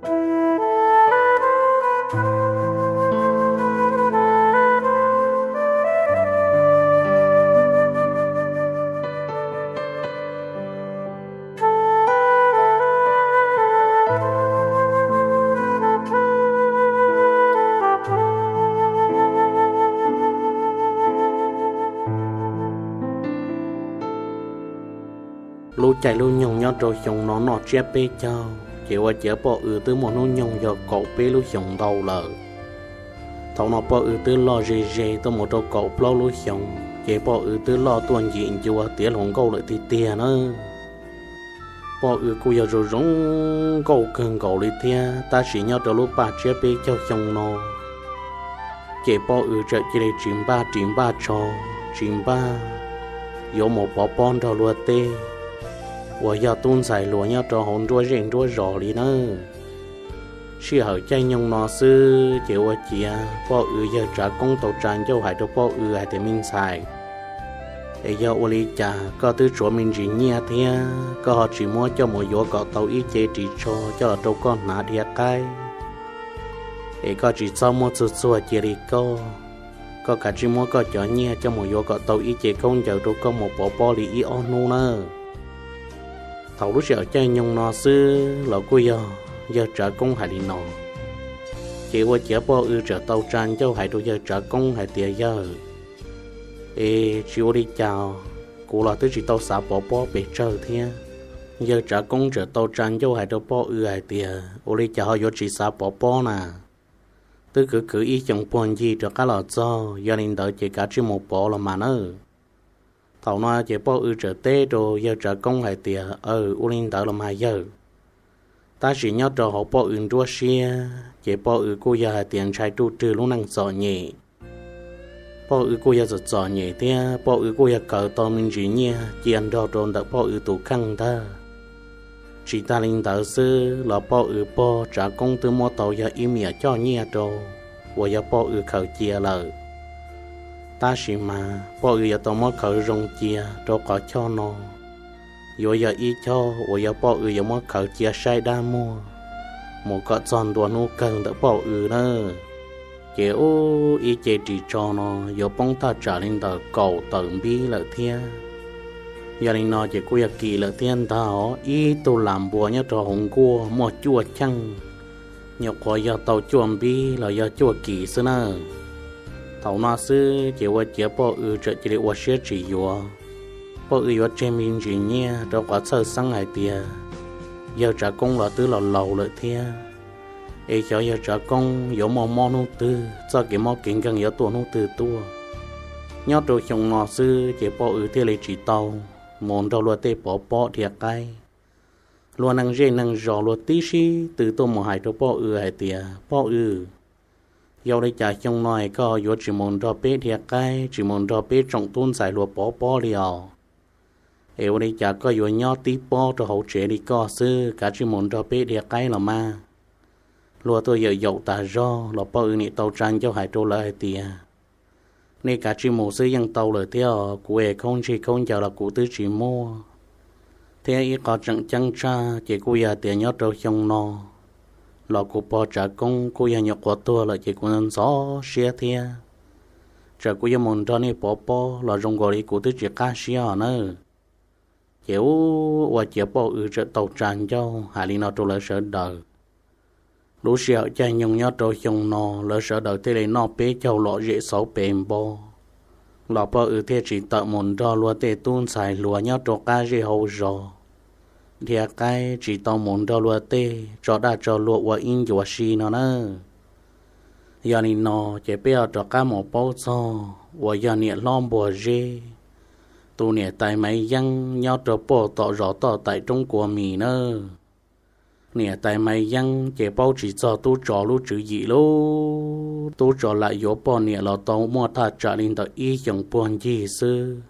Lub caij lub nyoog nyob rau xyoo no noj tsiab peb caug, ces ua ciav Poj Ws twb muaj hnub nyoog yog kaum peb lub xyoos ntau lawm. Thaum no Poj Ws twb loj ze ze tuaj mus rau kaum plaub lub xyoos, ces Poj Ws twb loj tuaj ncim ncua tiav hluas nkauj lawm tiag tiag na. Poj Ws kuj yog zoo zoo nkauj kawg nkaus li thiab, tab sis nyob rau lub paj tsiab peb caug xyoo no, ces Poj Ws txawm cia li tsis npaj ris npaj tsho, tsis npaj yuav mus pov pob nrog luag tej uas yog tub ntxhais hluas nyob rau hauv nruab zej nruab zos li nawb. Sij hawm caij nyoog no xwb ces ua ciav Poj Ws yawg Tsav Koob tau tsa ncauj hais rau Poj Ws hais tias, Me ntxhais, es yog ua li cas koj twb tshuav me ntsis nyiaj thiab koj ho tsis muab coj mus yuav kom tau ib ce ris tsho coj los rau koj hnav dhia qaib, es koj tsis txhob muab txuag txuag cia li koj. Koj kav tsij muab koj cov nyiaj coj mus yuav kom tau ib ce khaub ncaws rau koj mus pov pob li ib ob hnub nawb. Thaum lub sij hawm caij nyoog no xwb los kuj yog yawg Tsav Koob hais li no, ces ua ciav Poj Ws txawm tau tsa ncauj hais rau yawg Tsav Koob hais tias, Yawg, es tsis ua li cas, kuv los twb tsis tau xav pov pob pes tsawg thiab. Yawg Tsav Koob txawm tau tsa ncauj hais rau Poj Ws hais tias, Ua li cas ho yuav tsis xav pov pob na? Twb kwv kwv ib xyoos puag ncig rov qab los txog, yog li ntawd ces kav tsij mus pov los mas nawb. Thaum no ces Poj Ws txawm teb rau yawg Tsav Koob hais tias, Aws, ua li ntawd los mas yawg. Tab sis nyob rau hauv Poj Ws nruab siab ces Poj Ws kuj yog hais tias ntshai ruj rwg lub neej txom nyem. Poj Ws kuj yog txom txom nyem thiab Poj Ws kuj yog khaws tau me ntsis nyiaj cia nrog rau ntawm Poj Ws tus kheej ntag. Tsis tas li ntawd xwb los Poj Ws pog Tsav Koob twb muab tau yog ib me nyuam coj nyiaj rau uas yog Poj Ws khaws cia lawm. Tab sis mas Poj Ws yuav tau muab khaws zoo cia rau qhov choj no yuav yog ib choj uas yog Poj Ws yuav muab khaws cia saib dab muag mus kom txog ntua hnub kawg ntawm Poj Ws na. Ces ub, ib ce ris tsho no yuav poob thaj tsam li ntawm kaum tawm npib lawm thiab. Yog li no ces kuj yog kim lawm thiab ntag, ib tug lam npua nyob rau hauv nkuaj muaj cuaj cheej, nyuam qhuav yog tau cuaj npib los yog cuaj kis xwb na. Thaum no xwb ces ua ciav Poj Ws txawm cia li ua siab tsis yuav. Poj Ws yuav tseg me ntsis nyiaj rau qhov txhawj xeeb hais tias yawg Tsav Koob los twb los laus lawm thiab, es xyov yawg Tsav Koob yuav muaj mob hnub twg, txoj kev mob kev nkeeg yuav tuaj hnub twg tuaj. Nyob rau xyoo no xwb ces Poj Ws thiaj li tsis tau mus nrog luag tej pov pob dhia qaib. Luag neeg zej neeg zos luag tib sib tw tuaj mus hais rau Poj Ws hais tias, Poj Ws, yog li cas xyoo no es koj yuav tsis mus nrog peb dhia qaib, tsis mus nrog peb tsoom tub ntxhais hluas pov pob li os? Es ua li cas koj yuav nyob tib pob rau hauv tsev li koj xwb, kav tsij mus nrog peb dhia qaib los mas. Luag tuaj yaum yaum tas zog los Poj Ws nim tau tsa ncauj hais rau lawv hais tias, Nej kav tsij mus xwb yeej tau lawm thiab, kuv es khaub ntsig khaub ncaws los kuv twb tsis muaj. Thiab ib qho tseem ceeb tshaj ces kuj yog tias nyob rau xyoo no los kuv pog Tsav Koob kuj yog nyuam qhuav tuag lawm ces kuv ntxhov siab thiab. Txawm kuv yuav mus nrog nej pov pob los zoo nkaus li kuv twb tsis qab siab os nawb. Ces ub, ua ciav Poj Ws txawm tau tsa ncauj hais li no rau lawv sawv daws. Lub sij hawm caij nyoog nyob rau xyoo no lawv sawv daws thiaj li noj peb caug lom zem xauv pes npo, los Poj Ws thiaj tsis tawm mus nrog luag tej tub ntxhais hluas nyob rau qab zej hauv zos dhia qaib, tsis tau mus nrog luag tej tso daj tso luag ua ib ncua si no na. Yog li no ces peb ho rov qab mus paub txog uas yog niam hlob Npuag Zeb, tus niam tais Maiv Yeeb nyob rau puag tom zos toj taim roob Kua Mis nawb. Niam tais Maiv Yeeb ces paub tsis txog tub Tsov lub tswv yim lauj. Tub Tsov lam yuav poj niam los tau muaj thaj tsam li ntawm ib xyoos puag ncig xwb.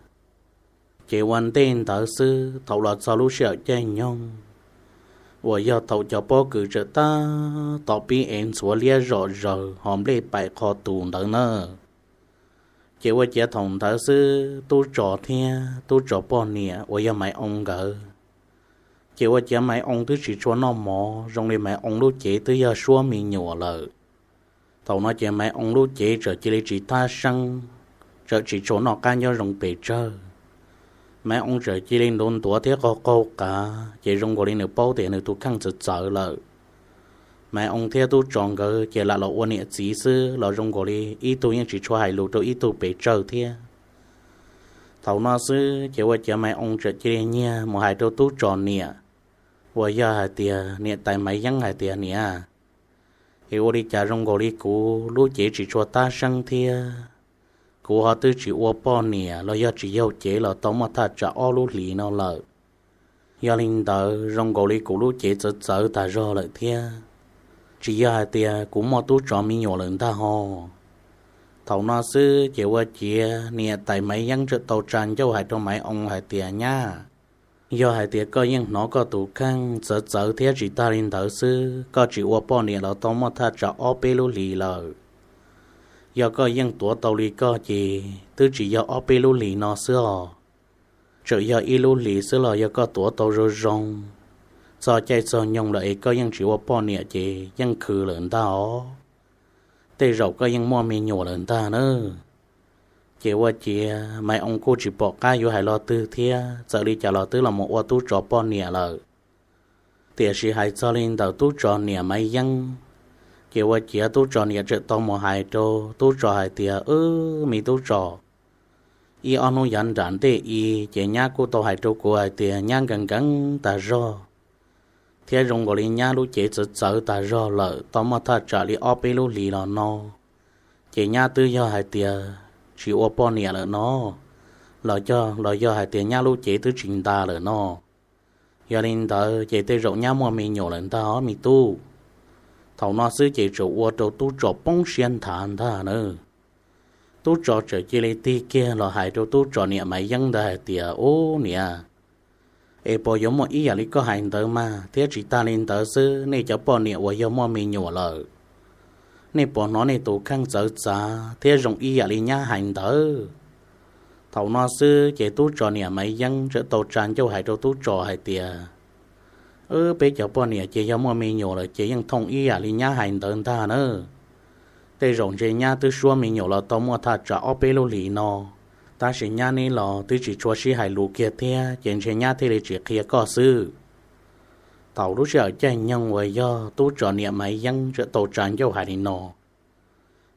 Ces ua ntej ntawd xwb thaum los txog lub sij hawm caij nyoog uas yog thaum cov pob kws tseem tab tom pib ev ntxhuav liab zom zaws ho nplej paim qho tus ntawd na, ces ua ciav thaum ntawd xwb tub Tsov thiab tub Tsov poj niam uas yog Maiv Oo nkawd Ces ua ciav Maiv Oo twb tsis tshua noj mov, zoo li Maiv Oo lub cev twb yog suab me nyuam lawm. Thaum no ces Maiv Oo lub cev txawm cia li tsis thab seeb, txawm tsis tshua noj qab nyob zoo pes tsawg. Maiv Oo txawm cia li ntuav ntuav thiab qaug qaug qav, ces zoo nkaus li nws paub tias nws tus kheej txawv txawv lawm. Maiv Oo thiab Tub Tsos nkawd ces lam los ua niam txiv xwb los zoo nkaus li ib tug yeej tsis tshua hais lus rau ib tug pes tsawg thiab. Thaum no xwb ces ua ciav Maiv Oo txawm cia li nyiag mus hais rau Tub Tsos niam, uas yog hais tias niam tais Maiv Yeeb hais tias, Niam, es ua li cas zoo nkaus li kuv lub cev tsis tshua tab seeb thiab, kuv ho twb tsis ua poj niam los yog tsis yaug cev los tau muaj thaj tsam ob lub hlis no lawm. Yog li ntawd zoo nkaus li kuv lub cev txawv txawv tas zog lawm thiab, tsis yog hais tias kuv muaj Tub Tsos me nyuam lawm ntag ho. Thaum no xwb ces ua ciav niam tais Maiv Yeeb txawm tau tsa ncauj hais rau Maiv Oo hais tias, Nyab, yog hais tias koj yeej hnov koj tus kheej txawv txawv thiab tsis tag li ntawd xwb, koj tsis ua poj niam los tau muaj thaj tsam ob peb lub hlis lawm. Yog koj yeej tuav tau li koj ces twb tsis yog ob peb lub hlis no xwb os. Txawm yog ib lub hlis xwb los yog koj tuav tau zoo zoo, txog caij txog nyoog lawm es koj yeej tsis ua poj niam ces yeej khwv lawm ntag os. Tej zaum koj yeej muaj me nyuam lawm ntag na. Ces ua ciav Maiv Oo kuj tsis pom qab yuav hais lo twg thiab, txawm li cas los twb los mus ua Tub Tsos poj niam lawm. Tiam sis hais txog li ntawm Tub Tsos niam Maiv Yeeb, ces ua ciav Tub Tsos niam txawm tau mus hais rau Tub Tsos hais tias, Wb, me Tub Tsos, ib ob hnub yav nram ntej i ces nyab kuj tau hais rau kuv hais tias nyab nkees nkees tas zog, thiab zoo nkaus li nyab lub cev txawv txawv tas zog lawm tau muaj thaj tsam li ob peb lub hlis los no, ces nyab twb yog hais tias tsis ua poj niam lawm no, los yog, los yog hais tias nyab lub cev twb tsis ntas lawm no. Yog li ntawd ces tej zaum nyab muaj me nyuam lawm ntag os me tub. Thaum no xwb ces txawm ua rau Tub Tsos poob siab nthav ntag na. Tub Tsos txawm cia li tig kiag los hais rau Tub Tsos niam Maiv Yeeb ntawd hais tias, Ub niam, es puas yuav muaj ib yam li koj hais ntawd mas, thiab tsis tag li ntawd xwb, nej cov poj niam uas yog muaj me nyuam lawm, nej puas hnov nej tus kheej txawv txav thiab zoo ib yam li nyab hais ntawd? Thaum no xwb ces Tub Tsos niam Maiv Yeeb txawm tau tsa ncauj hais rau Tub Tsos hais tias, Wb, peb cov poj niam ces yog muaj me nyuam lawm ces yeej thooj ib yam li nyab hais ntawd ntag na. Tej zaum ntshe nyab twb suab me nyuam los tau muaj thaj tsam ob peb lub hlis no, tab sis nyab neb los twb tsis tshua sib hais lus kiag thiab ces ntshe nyab thiaj li tsis qhia koj xwb. Thaum lub sij hawm caij nyoog uas yog Tub Tsos niam Maiv Yeeb txawm tau tsa ncauj hais li no,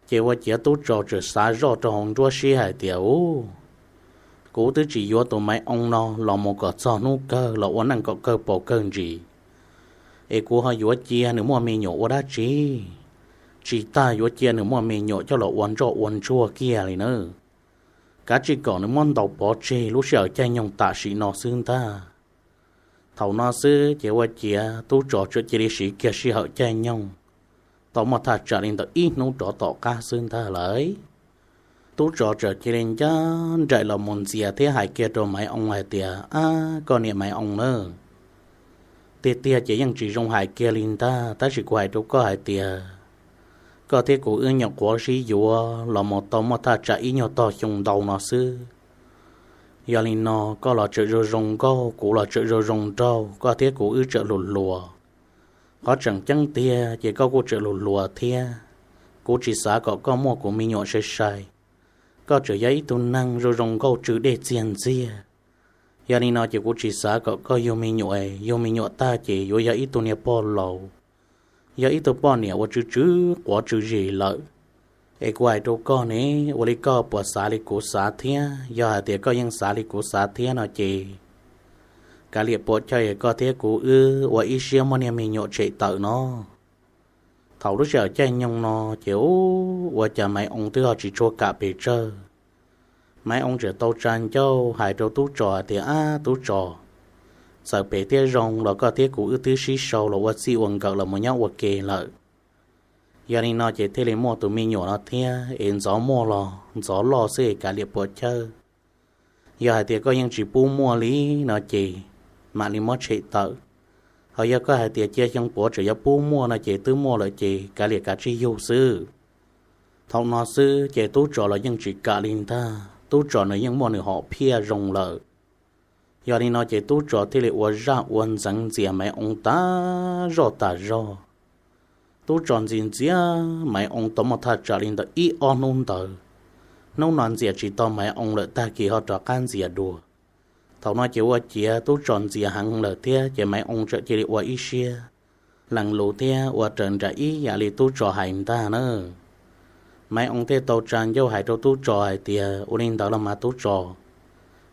ces ua ciav Tub Tsos txawm xav zoj rau hauv nruab siab hais tias, Ub, kuv twb tsis yuav tus Maiv Oo no los mus kom txog hnub kawg los ua neej kom kawg paus kawg ntsis, es kuv ho yuav cia nws muaj me nyuam ua dab tsi? Tsis tas yuav cia nws muaj me nyuam coj los ua ntsoj ua ntsuag kiag li na. Kav tsij kom nws muab ntaus pov tseg lub sij hawm caij nyoog tam sim no xwb ntag. Thaum no xwb ces ua ciav Tub Tsos txawm cia li siv kiag sij hawm caij nyoog, tau muaj thaj tsam li ntawm ib hnub rov tom qab xwb ntag lauj. Tub Tsos txawm cia li ncaj nraim los mus ntxias thiab hais kiag rau Maiv Oo hais tias, Ab, koj niam Maiv Oo na, tiag tiag ces yeej tsis zoo hais kiag li ntag, tab sis kuv hais rau koj hais tias, koj thiab kuv wb nyuam qhuav sib yuav los mus tau muaj thaj tsam ib nyuag tog xyoo ntau no xwb. Yog li no koj los tseem zoo zoo nkauj, kuv los tseem zoo zoo nraug, koj thiab kuv wb tseem hluas hluas. Qhov tseem ceeb tiag ces koj kuj tseem hluas hluas thiab. Kuv tsis xav kom koj muaj kuv me nyuam sai sai. Koj tseem yog ib tug neeg zoo zoo nkauj tsw dej txiag ntxiag. Yog li no ces kuv tsis xav kom koj yug me nyuam, yug me nyuam tag ces yuav yog ib tug niag pog laus, yog ib tug poj niam uas tsw tsw quav tsw zis lawm. Es kuv hais rau koj ne, ua li koj puas xav li kuv xav thiab? Yog hais tias koj yeej xav li kuv xav thiab no ces kav liam puam chawj, koj thiab kuv wb ua ib siab muaj niag me nyuam tshem tawm no. Thaum lub sij hawm caij nyoog no ces ua cas Maiv Oo twb ho tsis tshua kam pes tsawg. Maiv Oo tseem tau tsa ncauj hais rau Tub Tsos hais tias, Ab Tub Tsos, txawm phem thiab zoo los koj thiab kuv wb twb sib sau los ua txij ua nkawm los mus nyob ua ke lawm. Yog li no ces thiaj li muaj tus me nyuam no thiab, es ntxov muaj los ntxov loj xwb es kav liam puam chawj. Yog hais tias koj yeej tsis pub muaj li no ces mam li muab tshem tawm. Ho yog koj hais tias cia xyoo puav tseem yuav pub muaj no ces twb muaj lawm ces kav liam kav tsij yug xwb. Thaum no xwb ces Tub Tsos los yeej tsis kam li ntag, Tub Tsos nws yeej muaj nws hom phiaj zoo lawm. Yog li no ces tub tso thiaj li ua zaj ua ntxeev ntxias Maiv Oo tas zoj tas zog. Tub tso ntxias ntxias Maiv Oo tau muaj thaj tsam li ntawm ib ob hnub ntawd. Hnub no ntxias tsis tau Maiv Oo lawm, tag kis ho rov qab ntxias dua. Thaum no ces ua ciav tub tso ntxias heev lawm thiab ces Maiv Oo txawm cia li ua ib siab lees lus thiab ua raws nraim ib yam li tub tso hais ntag na. Maiv Oo thiaj tau tsa ncauj hais rau tub tso hais tias, Ua li ntawd los mas tub tso,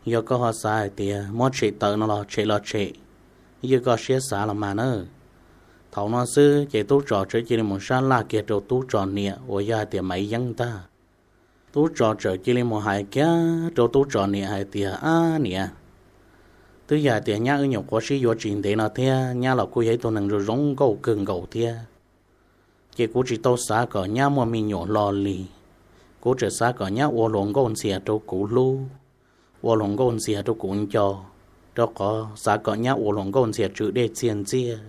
yog koj ho xav hais tias muab tshem tawm no los tshem los tshem, ywj koj siab xav los mas na. Thaum no xwb ces tub tso txawm cia li mus sab laj kiag rau tub tso niam uas yog hais tias Maiv Yeeb ntag. Tub tso txawm cia li mus hais kiag rau tub tso niam hais tias, Ab niam, twb yog hais tias nyab wb nyuam qhuav sib yuav tsis ntev no thiab nyab los kuj yog ib tug neeg zoo zoo nkauj kawg nkaus thiab, ces kuv tsis tau xav kom nyab muaj me nyuam hlo li. Kuv tseem xav kom nyab ua hluas nkauj ntxhias rau kuv hlub, ua hluas nkauj ntxhias rau kuv nco, rau qhov xav kom nyab ua hluas nkauj ntxhias tsw dej txiag ntxiag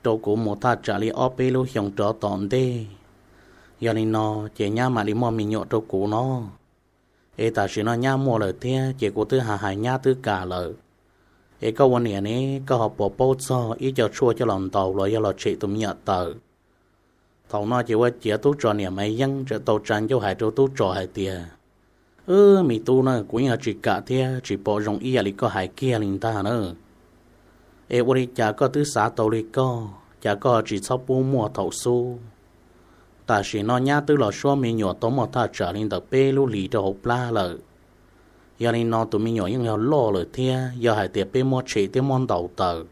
rau kuv mus thaj tsam li ob peb lub xyoo rov tom ntej. Yog li no ces nyab mam li muaj me nyuam rau kuv no. Es tam sim no nyab muaj lawm thiab ces kuv twb hais hais nyab twb kam lawm. Es koj ua niam ne, koj ho puas paub txog ib co tshuaj coj los ntaus los yog los tshem tus me nyuam tawm? Thaum no ces ua ciav tub tso niam Maiv Yeeb txawm tau tsa ncauj hais rau tub tso hais tias, Wb me tub na, kuv yeej tsis kam thiab tsis pom zoo ib yam li koj hais kiag li ntag na. Es ua li cas koj twb xav tau li koj, cas koj tsis txhob pub muaj thaum xub? Tam sim no nyab twb los suab me nyuam tau muaj thaj tsam li ntawm peb lub hlis rau hauv plab lawm. Yog li no tus me nyuam yeej yog loj lawm thiab, yog hais tias peb muab tshem thiab muab ntaus tawm,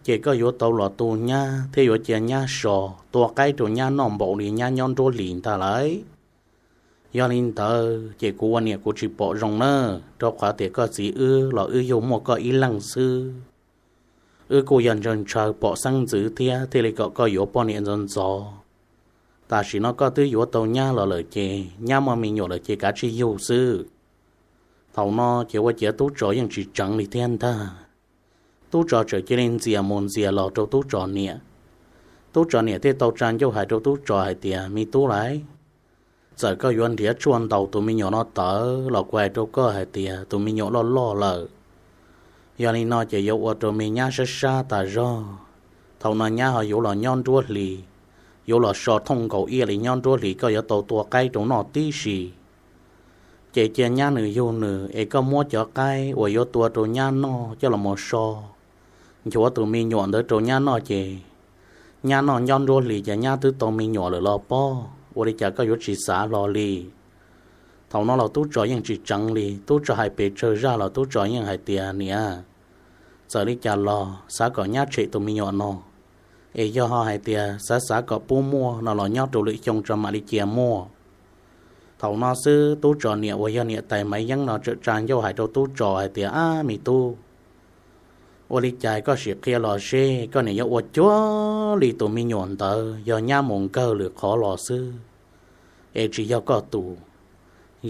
ces koj yuav tau los tu nyab thiab yuav cia nyab so, tua qaib rau nyab noj npaum li nyab nyob nruab hlis ntag lauj. Yog li ntawd ces kuv ua niam kuv tsis pom zoo na, rau qhov tias koj txiv wb los wb yug muaj koj ib leeg xwb. Wb kuj yog ntshaw ntshaw pom xeeb ntxwv thiab thiaj li kom koj yuav poj niam ntxov ntxov. Tam sim no koj twb yuav tau nyab los lawm ces nyab muaj me nyuam lawm ces kav tsij yug xwb. Thaum no ces ua ciav tub tso yeej tsis tseev li thiab ntag. Tub tso txawm cia li ntxias mus ntxias los rau tub tso niam. Tub tso niam thiaj tau tsa ncauj hais rau tub tso hais tias, Me tub lauj, txawm koj yuav nrhiav tshuaj ntaus tus me nyuam no tawm los kuv hais rau koj hais tias tus me nyuam loj loj lawm. Yog li no ces yuav ua rau me nyab sab sab tas zog. Thaum no nyab ho yuav los nyob nruab hlis, yuav los so thooj nkaus ib yam li nyob nruab hlis, koj yuav tau tua qaib rau noj tib si. Ces cia nyab nws yug nws es koj muab cov qaib uas yuav tua rau nyab noj coj los mus so, nchuav tus me nyuam ntawd rau nyab noj ces nyab noj nyob nruab hlis ces nyab twb tau me nyuam lawm los pob. Ua li cas koj yuav tsis xav hlo li? Thaum no los tub tso yeej tsis tseev li, tub tso hais pes tsawg zaj los tub tso yeej hais tias, Niam, txawm li cas los xav kom nyab tshem tus me nyuam no, es yog ho hais tias xav xav kom pub muaj no los nyob rau lwm xyoo tso mam li cia muaj. Thaum no xwb tub tso niam uas yog niam tais Maiv Yeeb no txawm tsa ncauj hais rau tub tso hais tias, Ab me tub, ua li cas koj sim qhia los seb koj niam yuav ua cuag li tus me nyuam ntawd, yog nyab mus nkawg lwm qhov los xwb, es tsis yog koj tus.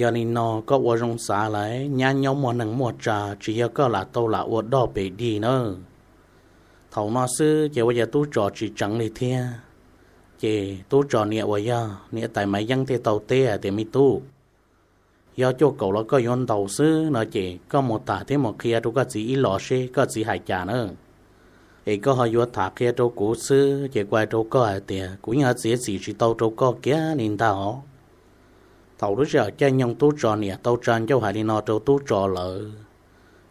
Yog li no koj ua zoo xav lawm, nyab nyob muaj neeg muaj tsav, tsis yog koj lam tau lam ua dog pes dig nawb. Thaum no xwb ces ua cas tub tso tsis tseev li thiab. Ces tub tso niam uas yog niam tais Maiv Yeeb thiaj tau teb hais tias, Me tub, yog cuaj kaum los koj yuav ntaus xwb no ces koj mus tham thiab mus qhia rau koj txiv ib los seb koj txiv hais cas na. Es koj ho yuav tham qhia rau kuv xwb ces kuv hais rau koj hais tias kuv yeej ho txiav txim tsis tau rau koj kiag li ntag os. Thaum lub sij hawm caij nyoog tub tso niam tau tsa ncauj hais li no rau tub tso lawm,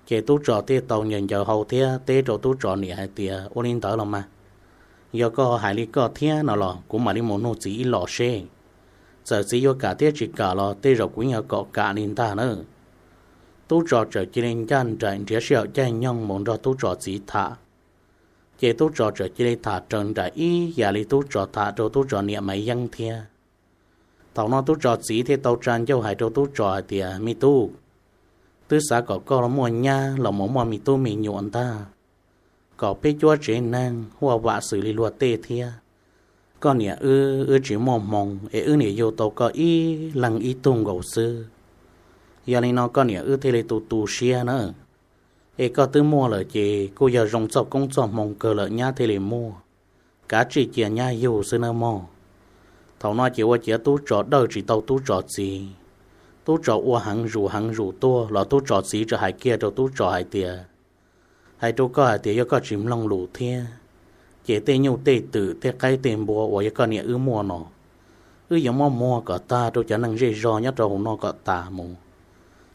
ces tub tso thiaj tau ncaws ncaws hau thiab teb rau tub tso niam hais tias, Ua li ntawd los mas, yog koj hais li koj thiab no los kuv mam li mus nug txiv ib los seb. Txawm txiv yuav kam thiab tsis kam los tej zaum kuv yeej yuav kom kam li ntag na. Tub tso txawm cia li ncaj nraim nrhiav sij hawm caij nyoog mus nrog tub tso txiv tham. Ces tub tso txawm cia li tham raws nraim ib yam li tub tso tham rau tub tso niam Maiv Yeeb thiab. Thaum no tub tso txiv thiaj tau tsa ncauj hais rau tub tso hais tias, Me tub, twb xav kom koj muaj nyab los mus muaj me tub me nyuam ntag, kom peb cuab tsev neeg huaj vam xws li luag tej thiab. Koj niam wb, wb tsis muaj hmoo es wb niam yug tau koj ib leeg ib tug nkaus xwb. Yog li no koj niam wb thiaj li tu tu siab na. Es koj twb muaj lawm ces kuj yog zoo txoj koob txoj hmoo kawg lawm nyab thiaj li muaj. Kav tsij cia nyab yug xwb nawb mog. Thaum no ces ua ciav tub tso dawj tsis tau tub tso txiv. Tub Tsos ua heev zus heev zus tuaj los tub Tsos txiv txawm hais kiag rau tub Tsos hais tias, hais rau koj hais tias yog koj tsis mloog lus thiab, ces tej nyuj tej twm tej qaib tej npua uas yog koj niam wb muaj no, wb yuav muab muag kom tag rau cov neeg zej zog nyob rau hauv no kom tas mus.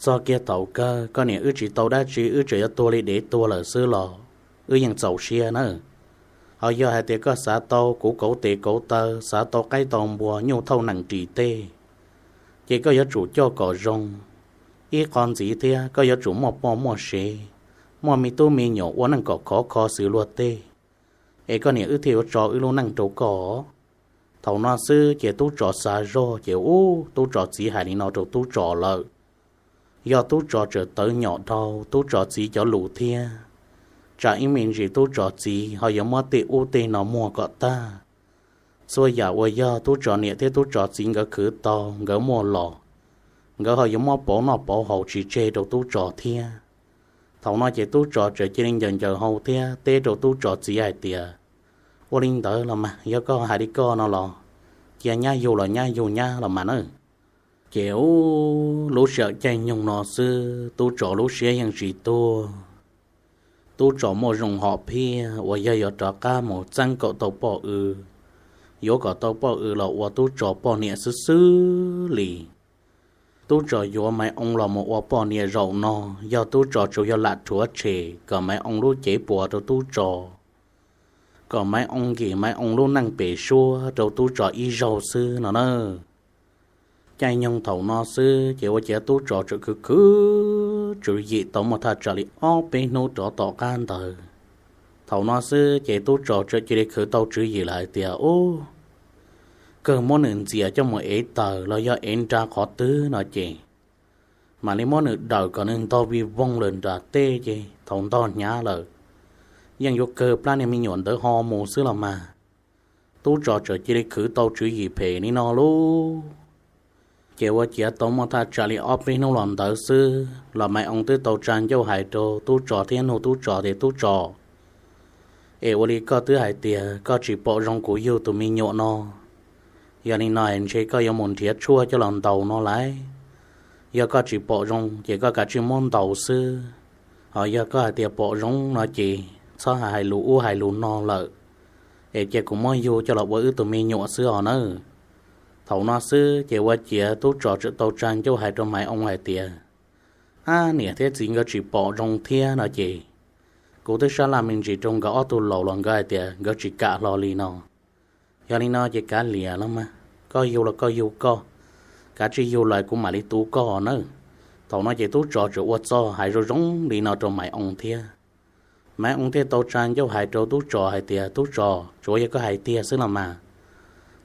Txog kiag thaum kawg koj niam wb tsis tau dab tsi, wb tseem yuav tuag li dev tuag lawm xwb los wb yeej txaus siab nawb. Ho yog hais tias koj xav tau kuv kauv tes kauv taw, xav tau qaib tau npua nyuj thauj nees ris tej, ces koj yuav tsum coj kom zoo. Ib qho ntxiv thiab koj yuav tsum muaj poj muaj sev, muaj me tub me nyuam ua neej kom khov kho xws luag tej, es koj niam wb thiaj yuav tso wb lub neej rau koj. Thaum no xwb ces tub Tsos xav zog ces ub, tub Tsos txiv hais li no rau tub Tsos lawm. Yog tub Tsos txawm tawv nyom dhau tub Tsos txiv cov lus thiab, tsam ib me ntsis tub Tsos txiv ho yuav muab tej ub tej no muag kom tag. Txhua yam uas yog tub Tsos niam thiab tub Tsos txiv nkawd khwv tau nkawd muaj los, nkawd ho yuav muab pauv noj pauv haus tsis tseg rau tub Tsos thiab. Thaum no ces tub Tsos txawm cia li ncaws ncaws hau thiab teb rau tub Tsos txiv hais tias, ua li ntawd los mas yog koj hais li koj no los, cia nyab yug los nyab yug nyab los mas na. Ces ub, lub sij hawm caij nyoog no xwb tub Tsos lub siab yeej tsis tuag. Tub Tsos muaj zoo hom phiaj uas yog yuav rov qab mus txeeb kom tau poj w, yuav kom tau poj w los ua tub Tsos poj niam xwb xwb li. Tub Tsos yuav Maiv Oo los mus ua poj niam zaum no, yog tub Tsos tsuas yog lam rhuav tshem kom Maiv Oo lub cev puas rau tub Tsos, kom Maiv Oo nkim Maiv Oo lub neej pem suab rau tub Tsos ib zaug xwb no na. Caij nyoog thaum no xwb ces ua ciav tub Tsos txawm khwv khwv tswv yim tau muaj thaj tsam li ob peb hnub rov tom qab ntawd. Thaum no xwb ces tub Tsos txawm cia li khwv tau tswv yim lawm hais tias ub, kawg muab nws ntxias coj mus ev taws los yog ev nra qhov twg no ces mam li muab nws dawm kom nws ntog vij voog lawm nram tej ces thaum ntog hnyav lawm, yeej yuav kawg plab niag me nyuam ntawd ho mus xwb los mas. Tub Tsos txawm cia li khwv tau tswv yim phem li no lauj. Ces ua ciav tau muaj thaj tsam li ob peb hnub los ntawd xwb los Maiv Oo twb tau tsa ncauj hais rau tub Tsos thiab nug tub Tsos tias, tub Tsos, es ua li koj twb hais tias koj tsis pom zoo kuv yug tus me nyuam no, yog li no ntshe koj yuav mus nrhiav tshuaj coj los ntaus no lauj. Yog koj tsis pom zoo ces koj kav tsij muab ntaus xwb, ho yog koj hais tias pom zoo no ces txhob hais lus ub hais lus no lawm, es cia kuv muab yug coj los ua wb tus me nyuam xwb os nawb. Thaum no xwb ces ua ciav tub Tsos txawm tau tsa ncauj hais rau Maiv Oo hais tias, ab, niam thiab txiv nkawd tsis pom zoo thiab no ces kuv twb sab laj me ntsis rau nkawd ob tug laus los nkawd hais tias nkawd tsis kam hlo li no. Yog li no ces kav liam los mas, koj yug los koj yug koj, kav tsij yug los kuv mam li tu koj nawb. Thaum no ces tub Tsos txawm ua txuj hais zoo zoo li no rau Maiv Oo thiab. Maiv Oo thiaj tau tsa ncauj hais rau tub Tsos hais tias, tub Tsos, tsuav yog koj hais tiag xwb los mas,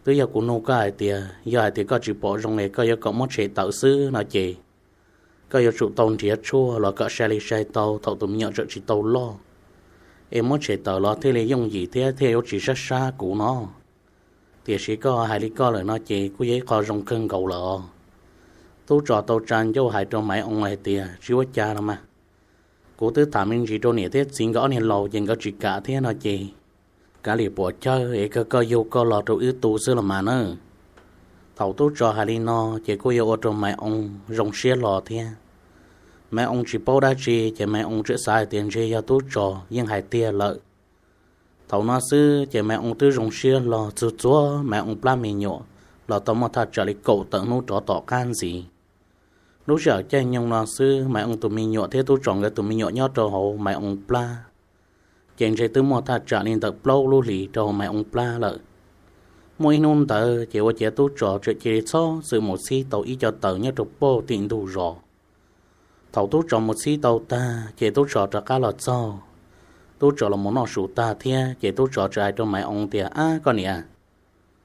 twb yog kuv nug koj hais tias yog hais tias koj tsis pom zoo es koj yuav kom muab tshem tawm xwb no ces koj yuav tsum tau nrhiav tshuaj los kom sai li sai tau thaum tus me nyuam tseem tsis tau loj, es muab tshem tawm los thiaj li yooj yim thiab thiaj yuav tsis sab sab kuv no. Tiam sis koj hais li koj lawm no ces kuj yog ib qho zoo kawg nkaus lawm os. Tub Tsos tau tsa ncauj hais rau Maiv Oo hais tias, tsis ua cas los mas, kuv twb tham me ntsis rau niam thiab txiv nkawd ob niag laus ces nkawd tsis kam thiab no ces kav liam puas chawj es kawg koj yug koj los rau wb tu xwb los mas nawb. Thaum tub Tsos hais li no ces kuj yog ua rau Maiv Oo zoo siab hlo thiab. Maiv Oo tsis paub dab tsi ces Maiv Oo tseem xav hais tias ntshe yog tub Tsos yeej hais tiag lawm. Thaum no xwb ces Maiv Oo twb zoo siab hlo txug txuag Maiv Oo plab me nyuam los tau muaj thaj tsam li kaum tawm hnub rov tom qab ntxiv. Lub sij hawm caij nyoog no xwb Maiv Oo tus me nyuam thiab tub Tsos nkawd tus me nyuam nyob rau hauv Maiv Oo plab, ces ntshe twb muaj thaj tsam li ntawm plaub lub hlis rau hauv Maiv Oo plab lawm. Muaj ib hnub ntawd ces ua ciav tub Tsos txawm cia li txhob txwm mus txhib tau ib co taws nyob rau pem tim ntug zos. Thaum tub Tsos mus txhib tau tag ces tub Tsos rov qab los txog. Tub Tsos los mus noj su tag thiab ces tub Tsos txawm hais rau Maiv Oo tias, ab, koj niam,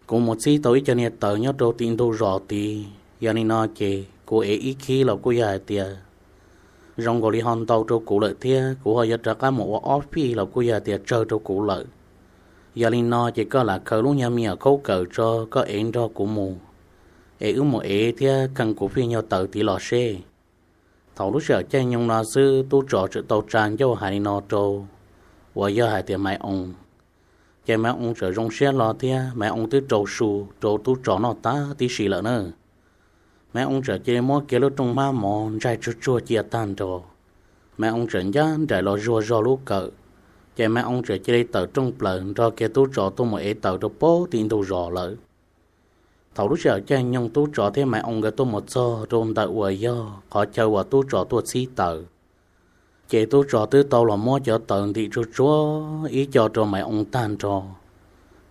kuv mus txhib tau ib co niag taws nyob rau tim ntug zos tid, yog li no ces kuv ev ib khib los kuj yog hais tias zoo nkaus li ho ntau rau kuv lawm thiab kuv ho yuav rov qab mus ua ob fij los kuj yog hais tias tsawg rau kuv lawm. Yog li no ces koj lam khaws lub nyuag me nyuam khaub kawm tso koj ev nrog kuv mus, es wb mus ev thiab kheej kuv fij nyuag taws tid los seb. Thaum lub sij hawm caij nyoog no xwb tub Tsos txawm tau tsa ncauj hais li no rau uas yog hais tias Maiv Oo. Ces Maiv Oo txawm zoo siab hlo thiab Maiv Oo twb rau su rau tub Tsos noj tag tib si lawm na. Maiv Oo txawm cia li muab kiag lub rooj hmab mov ntsais tsuag tsuag cia tag nrho. Maiv Oo txawm ncaj nraim los zuag zog lub kawm, ces Maiv Oo txawm cia li tawm rooj plaws nrog kiag tub tsov tuaj mus ev taws rau pem tim ntug zos lawm. Thaum lub sij hawm caij nyoog tub tsov thiab Maiv Oo nkawd tuaj mus txog rau ntawm uas yog qhov chaw uas tub tsov tuaj txhib taws, ces tub tsov twb tau los muab cov taws ntim tsuag tsuag ib co rau Maiv Oo tag nrho.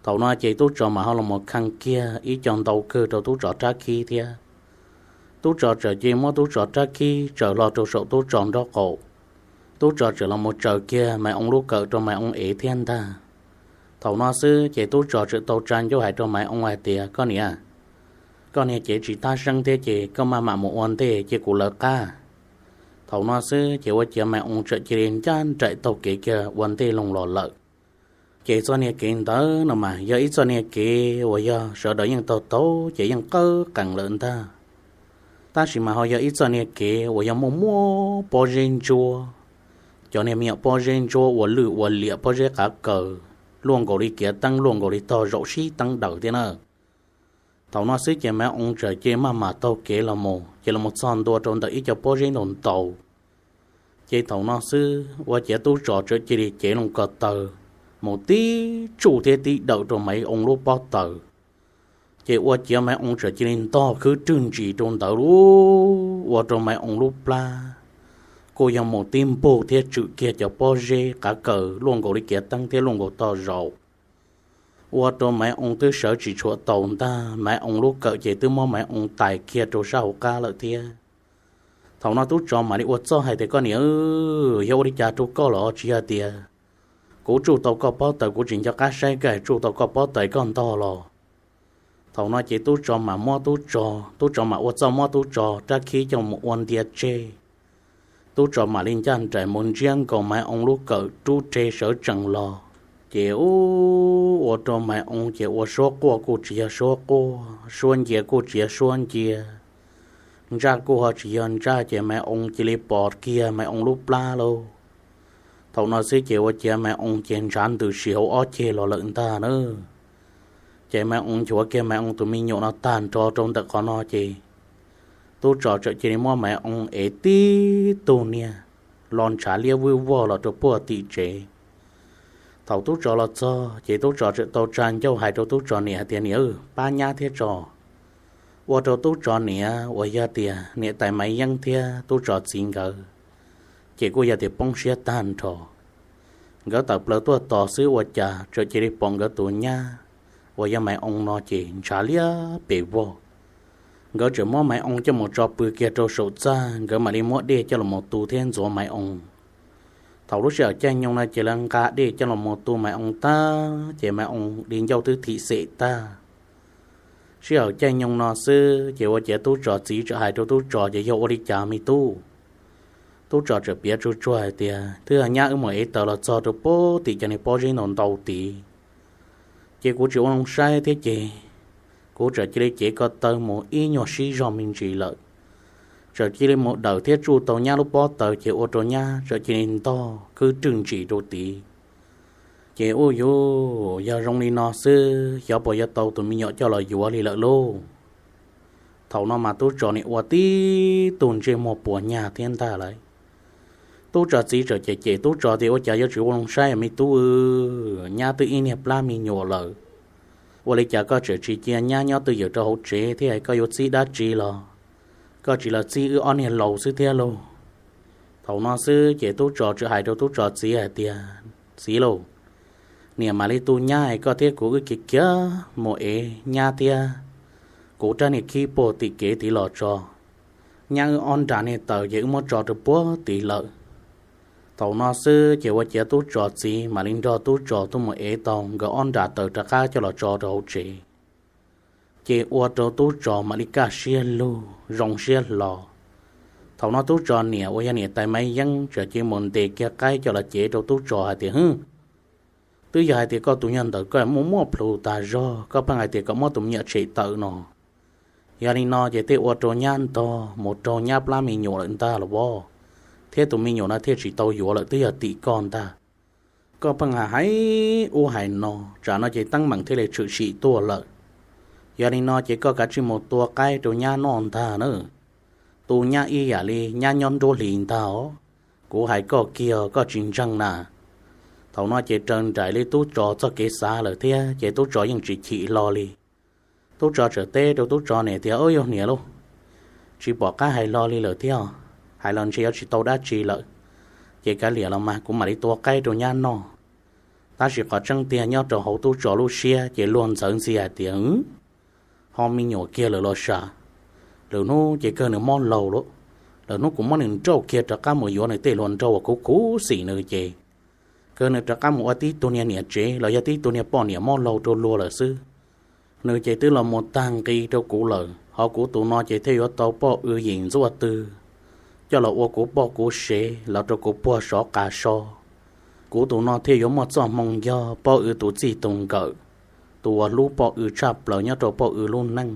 Thaum no ces tub tsov mam ho los mus khee kiag ib co ntau kawg rau tub tsov rab khib thiab. Tub tsov txawm cia li muab tub tsov rab khib tsaws hlo rau saum tub tsov nraub qaum. Tub tsov txawm los mus tsaws kiag Maiv Oo lub kawm rau Maiv Oo ev thiab ntag. Thaum no xwb ces tub tsov txawm tau tsa ncauj hais rau Maiv Oo hais tias, Koj niam, koj niag cev tsis tab seeb thiab ces koj maj mam mus ua ntej cia kuv lawv qab. Thaum no xwb ces ua ciav Maiv Oo txawm cia li ncaj nraim taug kev kiag ua ntej loo los lawm. Ces txoj niag kev ntawd no mas yog ib txoj niag kev uas yog sawv daws yeej taug taug ces yeej qawb qees lawm ntag. Tab sis mas ho yog ib txoj niag kev uas yog muaj muaj pob zeb ntsuab, cov niag me nyuam pob zeb ntsuab ua lwj ua liam pob zeb qav kaws luaj nkaus li kiav teeb luaj nkaus li tog zaum sib teeb daws thiab na. Thaum no xwb ces Maiv Oo txawm cia li maj mam taug kev los mus ces los mus txog ntua rau ntawm ib co pob zeb ntau ntau. Ces thaum no xwb ua ciav tub tsov txawm cia li cev loo ko taw mus tib tsuj thiab tib dawm rau Maiv Oo lub pob taws. Ces ua ciav Maiv Oo txawm cia li ntog khwb rwg ntsis rau ntawd lauj, ua rau Maiv Oo lub plab kuj yog mus tib npug thiab tswm kiag cov pob zeb qav kaws luaj nkaus li kiav teeb thiab luaj nkaus tog zaum. Ua rau Maiv Oo twb sawv tsis tshua taus ntag, Maiv Oo lub kawm ces twb muab Maiv Oo tais kiag rau sab hauv qab lawm thiab. Thaum no tub tsov mam li ua txuj hais tias, Koj niam, yog ua li cas rau koj los tsis yog tias kuv tsuj tau koj pob taws, kuv tsis nco qab saib koj tsuj tau koj pob taws koj ntog los? Thaum no ces tub tsov mam muab tub tsov, tub tsov mam ua txuj muab tub tsov rab khib coj mus ua ntia tseg. Tub tsov mam li ncaj nraim mus ntsiab nkaus Maiv Oo lub kawm rub rhe sawv tsees los. Ces ub, ua rau Maiv Oo ces ua suab quaj kuj tsis yog suab quaj, suab ncia kuj tsis yog suab ncia, ntsaj kuj ho tsis yog ntsaj, ces Maiv Oo cia li pos kiag Maiv Oo lub plab lauj. Thaum no xwb ces ua ciav Maiv Oo ces ntshav ntws si hauv ob ceg los lawm ntag na. Ces Maiv Oo nchuav kiag Maiv Oo tus me nyuam no tag nrho rau ntawm qhov no ces tub tsov txawm cia li muab Maiv Oo ev tib tug niag los ntshav liab vwj vog los rau puag tim tsev. Thaum tub tsov los txog ces tub tsov txawm tau tsa ncauj hais rau tub tsov niam hais tias, Niam, pab nyab thiab tso. Ua rau tub tsov niam uas yog tias niam tais Maiv Yeeb thiab tub tsov txiv nkawd ces kuj yog tias poob siab tag nrho. Nkawd tawm plaws tuaj tos xwb ua cas txawm cia li pom nkawd tus nyab uas yog Maiv Oo no ces ntshav liab pes vog. Nkawd txawm muab Maiv Oo coj mus tso pw kiag rau saum txaj, nkawd mam li muab dej coj los mus tu thiab ntxuav Maiv Oo. Thaum lub sij hawm caij nyoog no ces lawv nqa dej coj los mus tu Maiv Oo tag ces Maiv Oo di ncauj twb thim xem tag. Sij hawm caij nyoog no xwb ces ua ciav tub tsov txiv txawm hais rau tub tsov ces, Yog ua li cas me tub? Tub tsov txawm piav tsuag tsuag hais tias, Twb yog nyab wb mus ev taws los txog rau puag tim cov niag pob zeb ntau ntau tid, ces kuv tsis ua zoo saib thiab ces kuv txawm cia li cev ko taw mus ib nyuag sib zog me ntsis lawm. Txawm cia li mus dawm thiab tsuj tau nyab lub pob taws ces ua rau nyab txawm cia li ntog khwb rwg ntsis rau tid. Ces ub yuv, yog zoo li no xwb xyov puas yuav tau tus me nyuam coj los yuav li lawm lauj. Thaum no mas tub tsov nim ua tib tug ntsej muag puas nyag thiab ntag lauj. Tub tsov txiv txawm cem cem tub tsov tias, Ua cas yuav tsis ua zoo saib me tub, nyab twb ib niag plab me nyuam lawm, ua li cas koj tseem tsis cia nyab nyob twj ywm rau hauv tsev thiab koj yuav txib dab tsi los? Koj tsis los txib wb ob niag laus xwb thiab lauj. Thaum no xwb ces tub tsov txawm hais rau tub tsov txiv hais tias, Txiv lauj, niam mam li tu nyab es koj thiab kuv wb khiav khiav mus ev nyab thiab kuv rab niag khib puag tim kev tid los tso. Nyab wb ob nra niag taws ces wb muab tso rau puag tid lawm. Thaum no xwb ces ua ciav tub tsov txiv mam li nrog tub tsov tuaj mus ev tau nkawd ob nra taws rov qab coj los tso rau hauv tsev. Ces ua rau tub tsov mam li kaj siab lug zoo siab hlo. Thaum no tub tsov niam uas yog niam tais Maiv Yeeb txawm cia li mus ntes kiag qaib coj los cev rau tub tsov hais tias, Hwb, twb yog hais tias koj tus nyuag ntawm koj muaj muaj plhus tas zog koj pheej hais tias kom muab tus me nyuam tshem tawm no. Yog li no ces tej ua rau nyab ntog mus raug nyab plab me nyuam lawm ntag los as, thiab tus me nyuam no thiaj tsis tau yuav lawm twb yog tim koj ntag. Koj pheej hais hais ub hais no, tsam no ces teeb meem thiaj li tshwm sim tuaj lawm. Yog li no ces koj kav tsij mus tua qaib rau nyab noj ntag na. Tu nyab ib yam li nyab nyob nruab hlis ntag os. Kuv hais koj kiag koj tsis ntseeg na. Thaum no ces raws nraim li tub tsov txoj kev xav lawm thiab ces tub tsov yeej tsis chim hlo li. Tub tsov txawm teb rau tub tsov niam tias, Au, yog niam lauj, tsis pom qab hais hlo li lawm thiab, hais los ntshe yuav tsis tau dab tsi lawm. Ces kav liam los mas kuv mam li tua qaib rau nyab noj. Tab sis qhov tseeb tiag nyob rau hauv tub tsov lub siab ces luag ntxhawv ntxiag hais tias, Ho me nyuam kiag lawm los sav. Lwm hnub ces kawg nws mob laug lawm. Lwm hnub kuv muab nws nrauj kiag rov qab mus yuav nws tej hluas nraug uas khuv khuv xim nws ces kawg nws rov qab mus ua tib tug niag niam tsev los yog tib tug niag poj niam mob laug rau luag lawm xwb. Nws ces twb los mus tag nqi rau kuv lawm, ho kuv tus no ces thiaj yuav tau poj w yim ntxuaj tw, coj los ua kuv poj kuv sev los rau kuv puag sov qas so. Kuv tus no thiaj yuav muaj txoj hmoo yog poj w tus txij tus nkawm, tus uas hlub poj w tshaj plaws nyob rau poj w lub neej.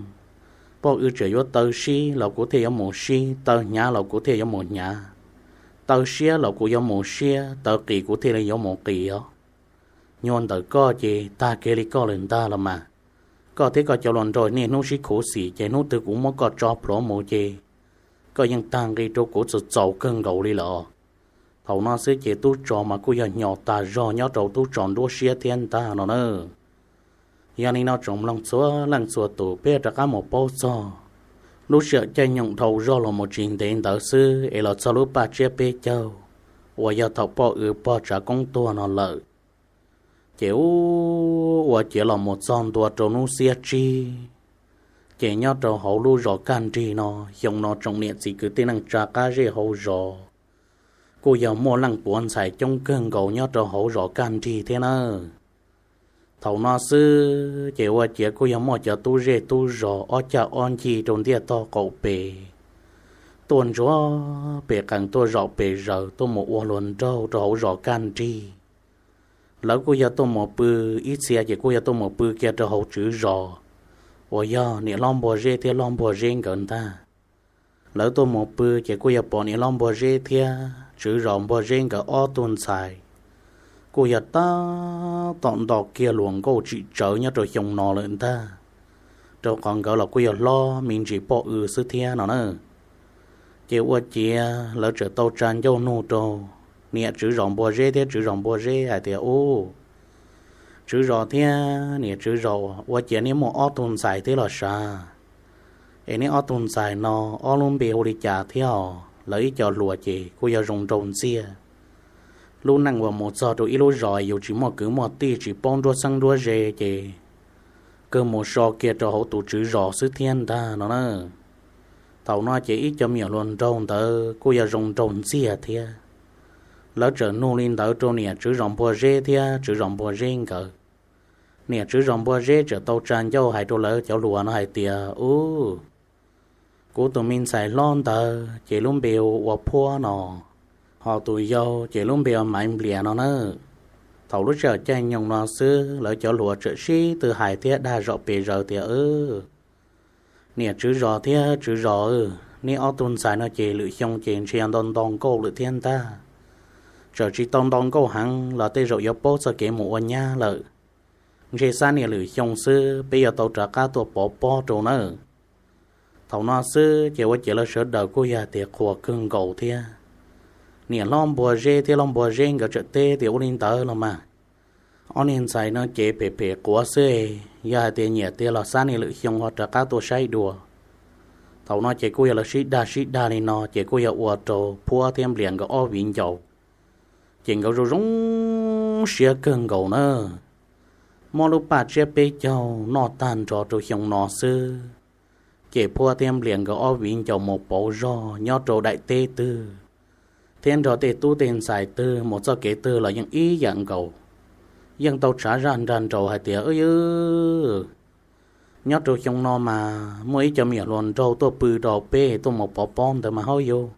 Poj w tseem yuav taw sib los kuv thiaj yuav mus sib, taw hnyav los kuv thiaj yuav mus hnyav, taw siab los kuv yuav mus siab, taw qis kuv thiaj li yuav mus qis os. Nyuag ntawm koj ces tag kev li koj lawm ntag los mas. Koj thiab koj cov hluas nraug niaj hnub sib khuv xim ces hnub twg kuv muab koj tso plhuav mus ces koj yeej tag nqi rau kuv txaus txaus kawg nkaus li lawm. Thaum no xwb ces tub tsov mas kuj yog hnyos tag zog nyob rau tub tsov nruab siab thiab ntag no na. Yog li no tsoom mloog txhua leej txhua tus, peb rov qab mus paub txog lub sij hawm caij nyoog dhau zog los mus tsis ntev ntawd xwb es los txog lub paj tsiab peb caug uas yog thaum poj w pog tsav koob tuag no lawm. Ces ua ciav los mus txog ntua rau hnub xiab tsib, ces nyob rau hauv lub zos Kaj Nrig no, xyoo no tsoom niam txiv kwv tij neej tsa qab zej hauv zos kuj yog muaj leej puav ntxhais coob kawg nkaus nyob rau hauv zos Kaj Nrig thiab na. Thaum no xwb ces ua ciav kuj yog muaj cov tub zej tub zos ob cag ob ncig rau ntiaj tog qaum pem tuaj ntsuag pes qees tuaj zaum pes zaws tuaj mus ua hluas nraug rau hauv zos Kaj Nrig. Lawv kuj yog tuaj mus pw, ib txhia ces kuj yog tuaj mus pw kiag rau hauv tswv zos uas yog niam hlob Npuag Zeb thiab hlob Npuag Zeb nkawd ntag. Lawv tuaj mus pw ces kuj yog pom niam hlob Npuag Zeb thiab tswv zos Npuag Zeb nkawd ob tug ntxhais kuj yog tab tom nto kiag hluas nkauj tsim tsawv nyob rau xyoo no lawm ntag, rau qhov nkawd los kuj yog hlob me ntsis poj w xwb thiab no na. Ces ua ciav lawv txawm tau tsa ncauj nug rau niam tswv zos Npuag Zeb thiab tswv zos Npuag Zeb hais tias, Ub, tswv zos thiab niam tswv zos, ua ciav neb muaj ob tug ntxhais thiab los sav? Es neb ob tug ntxhais no ob lub npe hu li cas thiab os? Lawv ib co hluas ces kuj yog zoo nraug ntxiag. Lub neej uas mus txog rau ib lub zos yus tsis muaj kwv muaj tij, tsis paub nruab xeeb nruab ze ces kawg mus so kiag rau hauv tus tswv zos xwb thiab ntag no na. Thaum no ces ib co me nyuam hluas nraug ntawd kuj yog zoo nraug ntxiag thiab. Lawv txawm nug li ntawd rau niam tswv zos Npuag Zeb thiab tswv zos Npuag Zeb nkawd. Niam tswv zos Npuag Zeb txawm tau tsa ncauj hais rau lawv cov hluas no hais tias, Ub, kuv tus me ntxhais hlob ntawd ces lub npe hu ua Phuab no, ho tus yau ces lub npe hu ua Maiv Nplias no na. Thaum lub sij hawm caij nyoog no xwb lawv cov hluas txawm sib tw hais thiab dag zom pes zaws tias, Niam tswv zos thiab tswv zos, neb ob tug ntxhais no ces lwm xyoo ces ntshe yog nto nto nkauj lawm thiab ntag. Txawm tsis tau nto nkauj heev los tej zaum yuav paub txoj kev mus ua nyab lawm. Ntshe xab niag lwm xyoo xwb peb yuav tau rov qab tuaj pov pob rau nawb. Thaum no xwb ces ua ciav lawv sawv daws kuj yog tias qhuas kawg nkaus thiab. Niam hlob Npuag Zeb thiab hlob Npuag Zeb nkawd txawm teb tias, Ua li ntawd los mas, ob niag ntxhais no ces phem phem quav xwb, yog hais tias nyiam tiag los xab niag lwm xyoo ho rov qab tuaj saib dua. Thaum no ces kuj yog lawv sib dag sib dag li no ces kuj yog ua rau Phuab thiab Nplias nkawd ob viv ncaus ces nkawd zoo zoo siab kawg nkaus na. Muab lub paj tsiab peb caug noj tag nrho rau xyoo no xwb, ces Phuab thiab Nplias nkawd ob viv ncaus mus pauv zog nyob rau daim teb twg, thiab nrog tej tub tej ntxhais twg mus txoj kev twg los yeej ib yam nkaus, yeej tau tshav zaj nrag nraus hais tias, Ub, nyob rau xyoo no mas muaj ib co me nyuam hluas nraug tuaj pw rau peb tuaj mus pov pob ntawd mas hauj yug,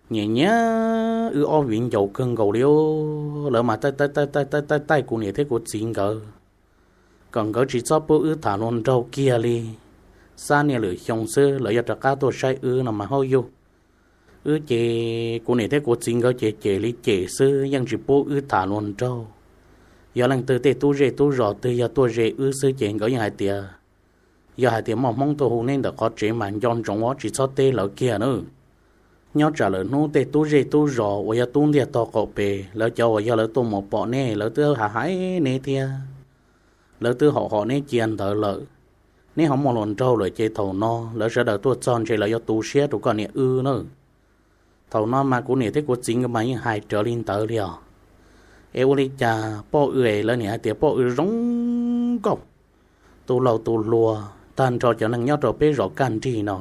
nyiam nyiam wb ob viv ncaus kawg nkaus li os. Lawv mas taij taij taij kuv niam thiab kuv txiv nkawd, kom nkawd tsis txhob pub wb tham hluas nraug kiag li. Xab niag lwm xyoo xwb lawv yuav rov qab tuaj saib wb no mas hauj yug. Wb ces kuv niam thiab kuv txiv nkawd ces cem li cem xwb, yeej tsis pub wb tham hluas nraug. Yog leej twg tej tub zej tub zos twg yog tuaj ze wb xwb ces nkawd yeej hais tias, Yog hais tias muaj Hmoob tuaj hu neb ntawm qhov tsev mas nco ntsoov tsis txhob teb lawv kiag nawb. Nyob tsam lawm hnub tej tub zej tub zos uas yog tub ntiag tog qaum pem, lawv cov uas yog lawv tuaj mus pom neb, lawv twb hais neb thiab, lawv twb hom hom neb cia ntawd lawm. Neb ho muaj hluas nraug lawm ces thaum no lawv sawv daws tuaj txog ntshe lawv yuav tu siab rau koj niam wb nawb. Thaum no mas kuv niam thiab kuv txiv nkawd mas yeej hais raws li ntawd li os. Es ua li cas poj w es lawv niam hais tias poj w zoo nkauj, tus laus tus hluas, tag nrho cov neeg nyob rau peb zos kaj nrig no,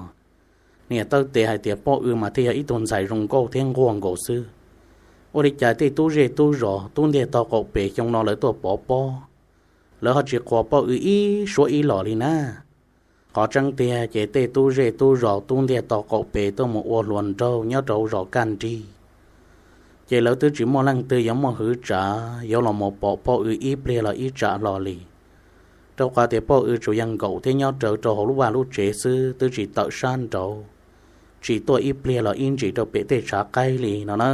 niam taw tes hais tias poj w mas thiaj yog ib tug ntxhais zoo nkauj thiab nquag nkaus xwb. Ua li cas tej tub zej tub zos tub ntiag tog qaum pem xyoo no lawv tuaj pov pob, lawv ho tsis qhuas poj w ib suab ib los li na. Qhov tseeb tiag ces tej tub zej tub zos tub ntiag tog qaum pem tuaj mus ua hluas nraug nyob rau hauv zos kaj nrig, ces lawv twb tsis muaj leej twg yuav muaj hwv tsav yuav los mus pom poj w ib pliag los ib tsam hlo li. Rau qhov tias poj w tsuas yog nkaum thiab nyob rawv rau hauv lub vaj lub tsev xwb, twb tsis tawm sab nraud, tsis tuaj ib pliag los ib ntsis rau pem tej tshav qaib li no na.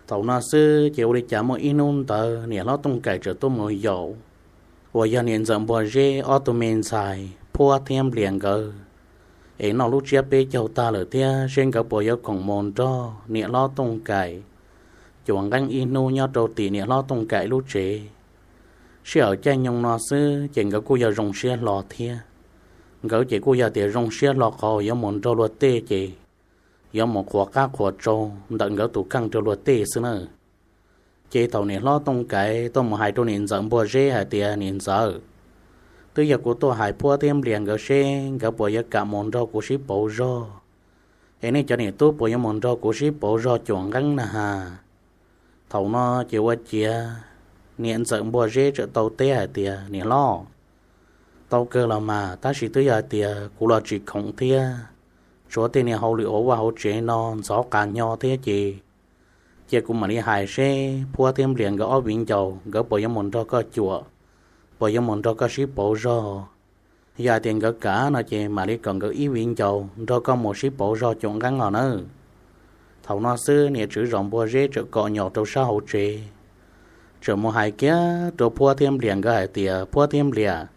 Thaum no xwb ces ua li cas muaj ib hnub ntawd niam hlob Tooj Kaim txawm tuaj mus yaum uas yog niam ntxawm Npua Zeb ob tug me ntxhais Phuab thiab Nplias nkawd es noj lub tsiab peb caug tag lawm thiab, seb nkawd puas yuav khoom mus nrog niam hlob Tooj Kaim cuam nqeeb ib hnub nyob rau tim niam hlob Tooj Kaim lub tsev. Sij hawm caij nyoog no xwb ces nkawd kuj yog zoo siab hlo thiab. Nkawd ces kuj yog tias zoo siab hlo qhov yuav mus nrog luag tej ces yuav mus qhuas qab qhuas tsau ntawm nkawd tus kheej rau luag tej xwb na. Ces thaum niam hlob Tooj Kaim tuaj mus hais rau niam ntxawm Npua Zeb hais tias, Niam ntxawm, twb yog kuv tuaj hais Phuab thiab Nplias nkawd seb nkawd puas yuav kam mus nrog kuv sib pauv zog, es nej cov niam tub puas yuav mus nrog kuv sib pauv zog cuam nqeeb na has? Thaum no ces ua ciav niam ntxawm Npua Zeb txawm tau teb hais tias, Niam hlob, tau kawg los mas, tab sis twb yog hais tias kuv los tsis khoom thiab, tshuav tej niag hauj lwm hauv vaj hauv tsev no ntxhov qas nyo thiab ces, cia kuv mam li hais seb Phuab thiab Nplias nkawd ob viv ncaus nkawd puas yuav mus nrog koj cuam, puas yuav mus nrog koj sib pauv zog. Yog hais tias nkawd kam no ces mam li kom nkawd ib viv ncaus nrog koj mus sib pauv zog cuam nqeeb os nawb. Thaum no xwb niam tswv zos Npua Zeb txawm kom nyom rau sab hauv tsev, txawm mus hais kiag rau Phuab thiab Nplias nkawd hais tias, Phuab thiab Nplias,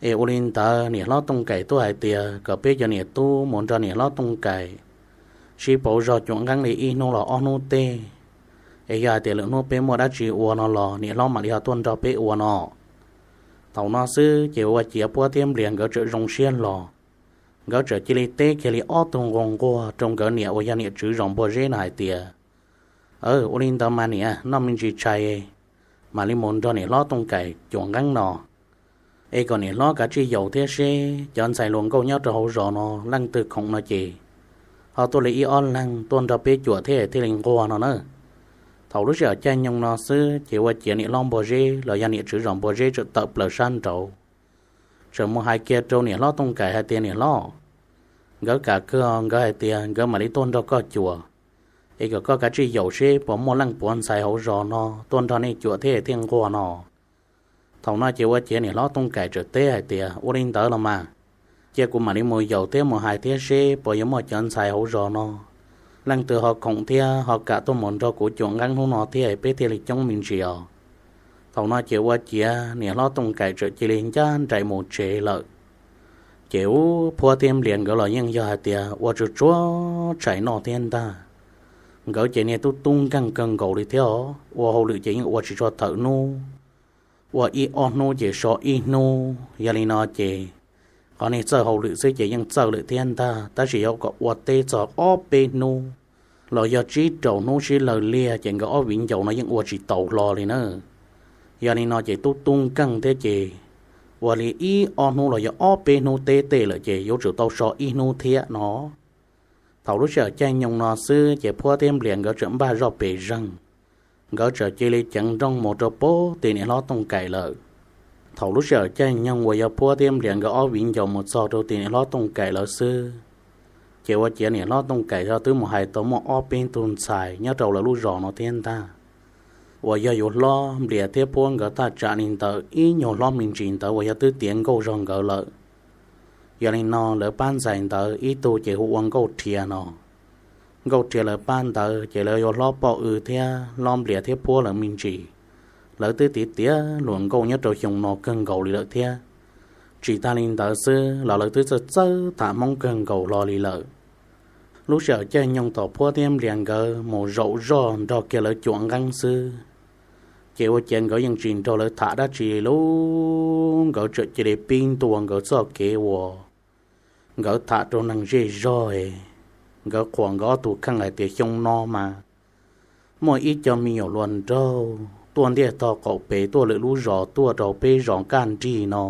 es ua li ntawd niam hlob Tooj Kaim tuaj hais tias kom peb cov niam tub mus nrog niam hlob Tooj Kaim sib pauv zog cuam nqeeb li ib hnub los ob hnub tej, es yog hais tias lwm hnub peb muaj dab tsi ua no los niam hlob mam li ho tuaj nrog peb ua no. Thaum no xwb ces ua ciav Phuab thiab Nplias nkawd txawm zoo siab los, nkawd txawm cia li teb kiag li ob tug nquag nquag rau nkawd niam uas yog niam tswv zos Npua Zeb no hais tias, Ua li ntawd mas niam, noj me ntsis tshais, mam li mus nrog niam hlob Tooj Kaim cuam nqeeb no, es kom niam hlob kav tsij yaum thiab seb cov ntxhais hluas nkauj nyob rau hauv zos no leej twg khoom no ces ho tuaj li ib ob leeg tuaj nrog peb cuam thiab thiaj li nquag no na. Thaum lub sij hawm caij nyoog no xwb ces ua ciav niam hlob Npua Zeb los yog niam tswv zos Npua Zeb txawm tawm plaws sab nraud, txawm mus hais kiag rau niam hlob Tooj Kaim hais tias, Niam hlob, nkawd kam kawg, nkawd hais tias nkawd mam li tuaj nrog koj cuam, es kom koj kav tsij yaum seb puas muaj leej puav ntxhais hauv zos no tuaj nrog nej cuam thiab thiaj nquag no. Thaum no ces ua ciav niam hlob Tooj Kaim txawm teb hais tias, Ua li ntawd los mas, cia kuv mam li mus yaum thiab mus hais thiab seb puas yuav muaj cov ntxhais hauv zos no leej twg ho khoom thiab ho kam tuaj mus nrog kuv cuam nqeeb hnub no thiab peb thiaj li coob me ntsis os. Thaum no ces ua ciav niam hlob Tooj Kaim txawm cia li ncaj nraim mus tsev lawm. Ces ub, Phuab thiab Nplias nkawd los yeej yog hais tias ua tsuag tsuag tshais noj thiab ntag. Nkawd ces niag tub tub nkeeg kawg nkaus li thiab os, ua hauj lwm ces yeej ua tsis tshua tawm hnub, ua ib ob hnub ces so ib hnub. Yog li no ces qhov niag txawj hauj lwm xwb ces yeej txawj lawm thiab ntag, tab sis yuav kom ua teb txog ob peb hnub los yog tsib rau hnub sib law liag ces nkawd ob viv ncaus no yeej ua tsis taus hlo li na. Yog li no ces tub tub nkeeg thiab ces ua li ib ob hnub los yog ob peb hnub teb tej lawm ces yuav tsum tau so ib hnub thiab no. Thaum lub sij hawm caij nyoog no xwb ces Phuab thiab Nplias nkawd txawm npaj zoj pes zeeg, nkawd txawm cia li ceev nrooj mus rau pem tim niam hlob Tooj Kaim lawm. Thaum lub sij hawm caij nyoog uas yog Phuab thiab Nplias nkawd ob viv ncaus mus txog rau tim niam hlob Tooj Kaim lawv xwb, ces ua ciav niam hlob Tooj Kaim ho twb mus hais tau muaj ob peb tug ntxhais nyob rau lawv lub zos no thiab ntag, uas yog yuav hlob Nplias thiab Phuab nkawd thaj tsam li ntawm ib nyuag hlob me ntsis ntawd uas yog twb tiav nkauj zog nkawd lawm. Yog li no lawv pab ntxhais ntawd ib tug ces hu ua Nkauj Rhiav no. Nkauj Rhiav lawv pab ntawd ces lawv yuav hlob Poj W thiab hlob Nplias thiab Phuab lawv me ntsis. Lawv twb tiav tiav luag nkauj nyob rau xyoo no kawg nkaus li lawm thiab. Tsis tag li ntawd xwb los lawv twb txawj txawj tham Hmoob kawg nkaus hlo li lawm. Lub sij hawm caij nyoog thaum Phuab thiab Nplias nkawd mus zaum zoj nrog kiag lawv cuam nqeeb xwb, ces ua ciav nkawd yeej tsis nrog lawv tham dab tsi li, nkawd txawm cia li pib ntua nkawd txoj kev uas nkawd tham rau neeg zej zog, nkawd qhuas nkawd ob tug kheej hais tias xyoo no mas muaj ib co me nyuam hluas nraug tuaj ntiaj tog qaum pem tuaj lwm lub zos tuaj rau peb zos kaj nrig no,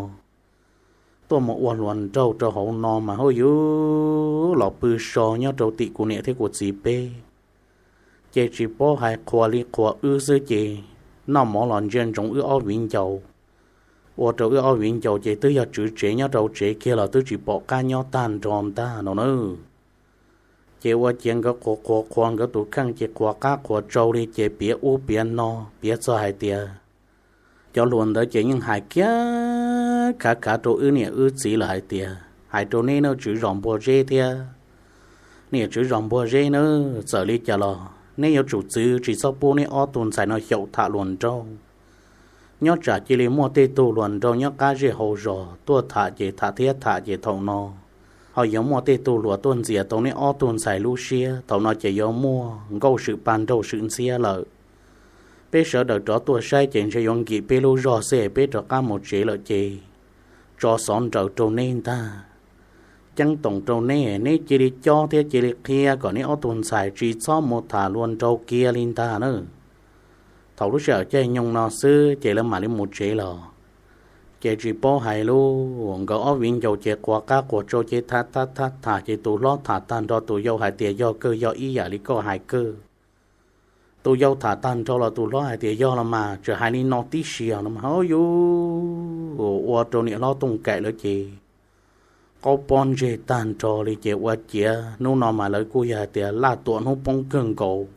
tuaj mus ua hluas nraug rau hauv no mas hauj yuv los pw so nyob rau tim kuv niam thiab kuv txiv peb. Ces tsis paub hais qhuas li qhuas wb xwb ces noj mov los ntsia ntsoov wb ob viv ncaus, ua rau wb ob viv ncaus ces twb yog tswv tsev nyob rau tsev kiag los twb tsis pom qab nyob tag nrho ntag no na. Ces ua ciav nkawd qhuas qhuas qhuas nkawd tus kheej ces qhuas qab qhuas tsau li ces piav ub piav no, piav txog hais tias cov hluas ntawd ces yeej hais kiag khav khav rau wb niam wb txiv lawm hais tias, hais rau neb niam tswv zos Npuag Zeb thiab niam tswv zos Npuag Zeb nawb, txawm li cas los neb yuav tsum txwv tsis txhob pub neb ob tug ntxhais no xyaum tham hluas nraug. Nyob tsam cia li muaj tej tug hluas nraug nyob qab zej hauv zos tuaj tham ces tham thiab tham ces thaum no ho yuav muaj tej tug hluas tuaj ntxias tau neb ob tug ntxhais lub siab, thaum no ces yuav muaj nkauj swm pag nraug swm ntxhiab lawm. Peb sawv daws rov tuaj saib ces ntshe yuav nkim peb lub zog xwb, peb rov qab mus tsev lawm ces tso xov nraws rau neb ntag. Ceeb toom rau neb, neb cia li cob thiab cia li qhia kom neb ob tug ntxhais tsis txhob mus tham hluas nraug kiag li ntag na. Thaum lub sij hawm caij nyoog no xwb ces lawv mam li mus tsev los. Ces tsis paub hais lus, nkawd ob viv ncaus ces qhuas qab qhuas tsau ces tham tham tham tham ces tus hlob tham tag nrho tus yau hais tias yog kawg, yog ib yam li koj hais kawg. Tus yau tham tag nrho los tus hlob hais tias yog los mas, tseem hais li no tib si no mas hauj yuv, ua rau niam hlob Tooj Kaim lawv ces qaub pob ntseg tag nrho li ces ua ciav hnub no mas lawv kuj yog hais tias laj tuam hnub poob kawg nkaus,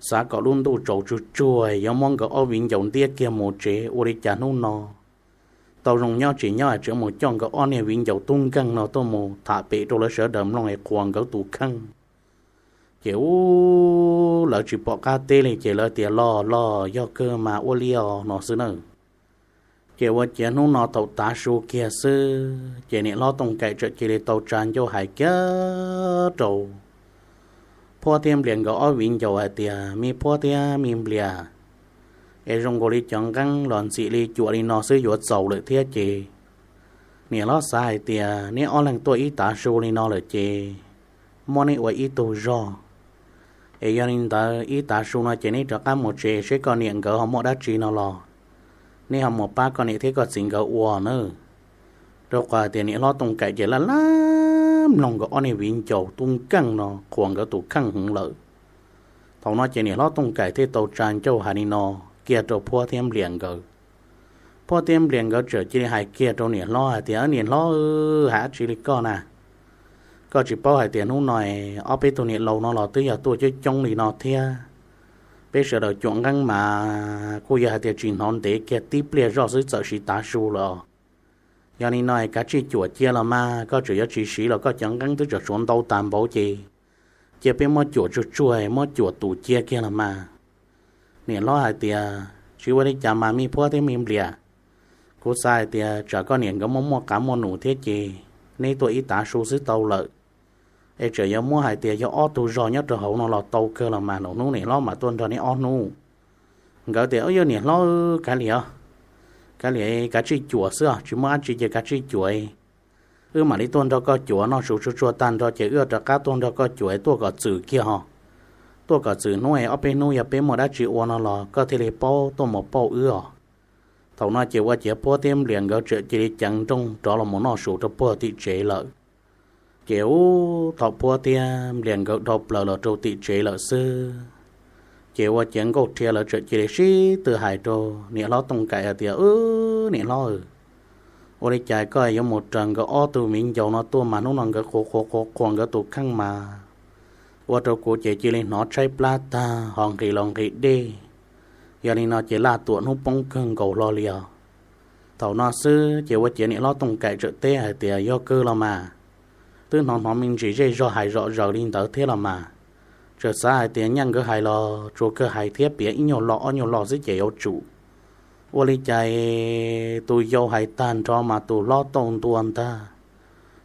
xav kom lub ntuj tsaus tsuag tsuag yuav muab nkawd ob viv ncaus ntiab kiag mus tsev, ua li cas hnub no tau zoo nyob tsis nyob tseem mus coj nkawd ob niag viv ncaus tub nkeeg no tuaj mus tham pem rau lawv sawv daws mloog es qhuas nkawd tus kheej. Ces ub, lawv tsis pom qab teb li ces lawv tias los los yog kawg mas ua li os no xwb na. Ces ua ciav hnub no thaum tav su kiag xwb ces niam hlob Tooj Kaim txawm cia li tau tsa ncauj hais kiag rau Phuab thiab Nplias nkawd ob viv ncaus hais tias, me Phuab thiab me Nplias, es zoo nkaus li cov nqeeb los ntxim li cuam li no xwb yuav txaus lawm thiab ces niam hlob xav hais tias neb ob leeg tuaj ib tav su li no lawm ces muab neb ua ib tug zog. Es yog li ntawd ib tav su no ces neb rov qab mus tsev seb koj niam nkawd ho muaj dab tsi no los neb ho mus pab koj niam thiab koj txiv nkawd ua nawb. Rau qhov hais tias niam hlob Tooj Kaim ces laj laj mloog nkawd ob niag viv ncaus tub nkeeg no qhuas nkawd tus kheej heev lawm. Thaum no ces niam hlob Tooj Kaim thiaj tau tsa ncauj hais li no kiag rau Phuab thiab Nplias nkawd. Phuab thiab Nplias nkawd txawm cia li hais kiag rau niam hlob hais tias, niam hlob, hais dab tsi li koj na? Koj tsis paub hais tias hnub no ob peb tug niam laus no los twb yog tuaj coob coob li no thiab. Peb sawv daws cuam nqeeb mas kuj yog hais tias tsis hnov ntev kiag tib pliag zoj xwb txawm siv tav su lawm. Yog li no kav tsij cuam cia los mas, koj tseem yuav tsis siv los koj cov nqeeb twb tseem tshuav ntau tas npaum ces cia peb muab cuam tsuag tsuag, muab cuam tus cia kiag los mas. Niam hlob hais tias, tsis ua li cas mas me Phuab thiab me Nplias. Kuv xav hais tias tsam koj niam nkawd muaj muaj qav muaj num thiab ces neb tuaj ib tav su xwb tau lawm. Es tseem yuav muab hais tias yog ob tug zog nyob rau hauv no los tau kawg los mas, lwm hnub niam hlob mam tuaj nrog neb ob hnub. Nkawd tias, yog niam hlob, kav liam, kav liam, kav tsij cuam xwb os, tsis muaj dab tsi ces kav tsij cuam. Wb mam li tuaj nrog koj cuam, noj su tsuag tsuag tag nrho ces wb rov qab tuaj nrog koj cuam, tuaj kom txwm kiag ho. Tuaj kom txwm hnub es ob peb hnub yog peb muaj dab tsi ua no los koj thiaj li paub tuaj mus pauj wb os. Thaum no ces ua ciav Phuab thiab Nplias nkawd txawm cia li ceev nrooj rov los mus noj su rau puag tim tsev lawm. Ces ub, thaum Phuab thiab Nplias nkawd dhau plaws los rau tim tsev lawm xwb, ces ua ciav Nkauj Rhia lawv txawm cia li sib tw hais rau niam hlob Tooj Kaim hais tias, niam hlob, ua li cas koj yuav mus raws nkawd ob tug viv ncaus no tuaj mas hnub no nkawd qhuas qhuas qhuas qhuas nkawd tus kheej mas ua rau kuv ces cia li hnov tshaib plab tag ho nqhis los nqhis dej. Yog li no ces laj tuam hnub poob kawg nkaus hlo li os. Thaum no xwb ces ua ciav niam hlob Tooj Kaim txawm teb hais tias, yog kawg los mas, twb hnov hnov me ntsis zej zog hais zom zaws li ntawd thiab los mas, txawm xav hais tias nyaj nkawd hais los tsuas kawg hais thiab piav ib nyuag lo ob nyuag lo xwb ces yuav tsum Ua li cas tus yau hais tag nrho mas tus hlob tau ntua ntag.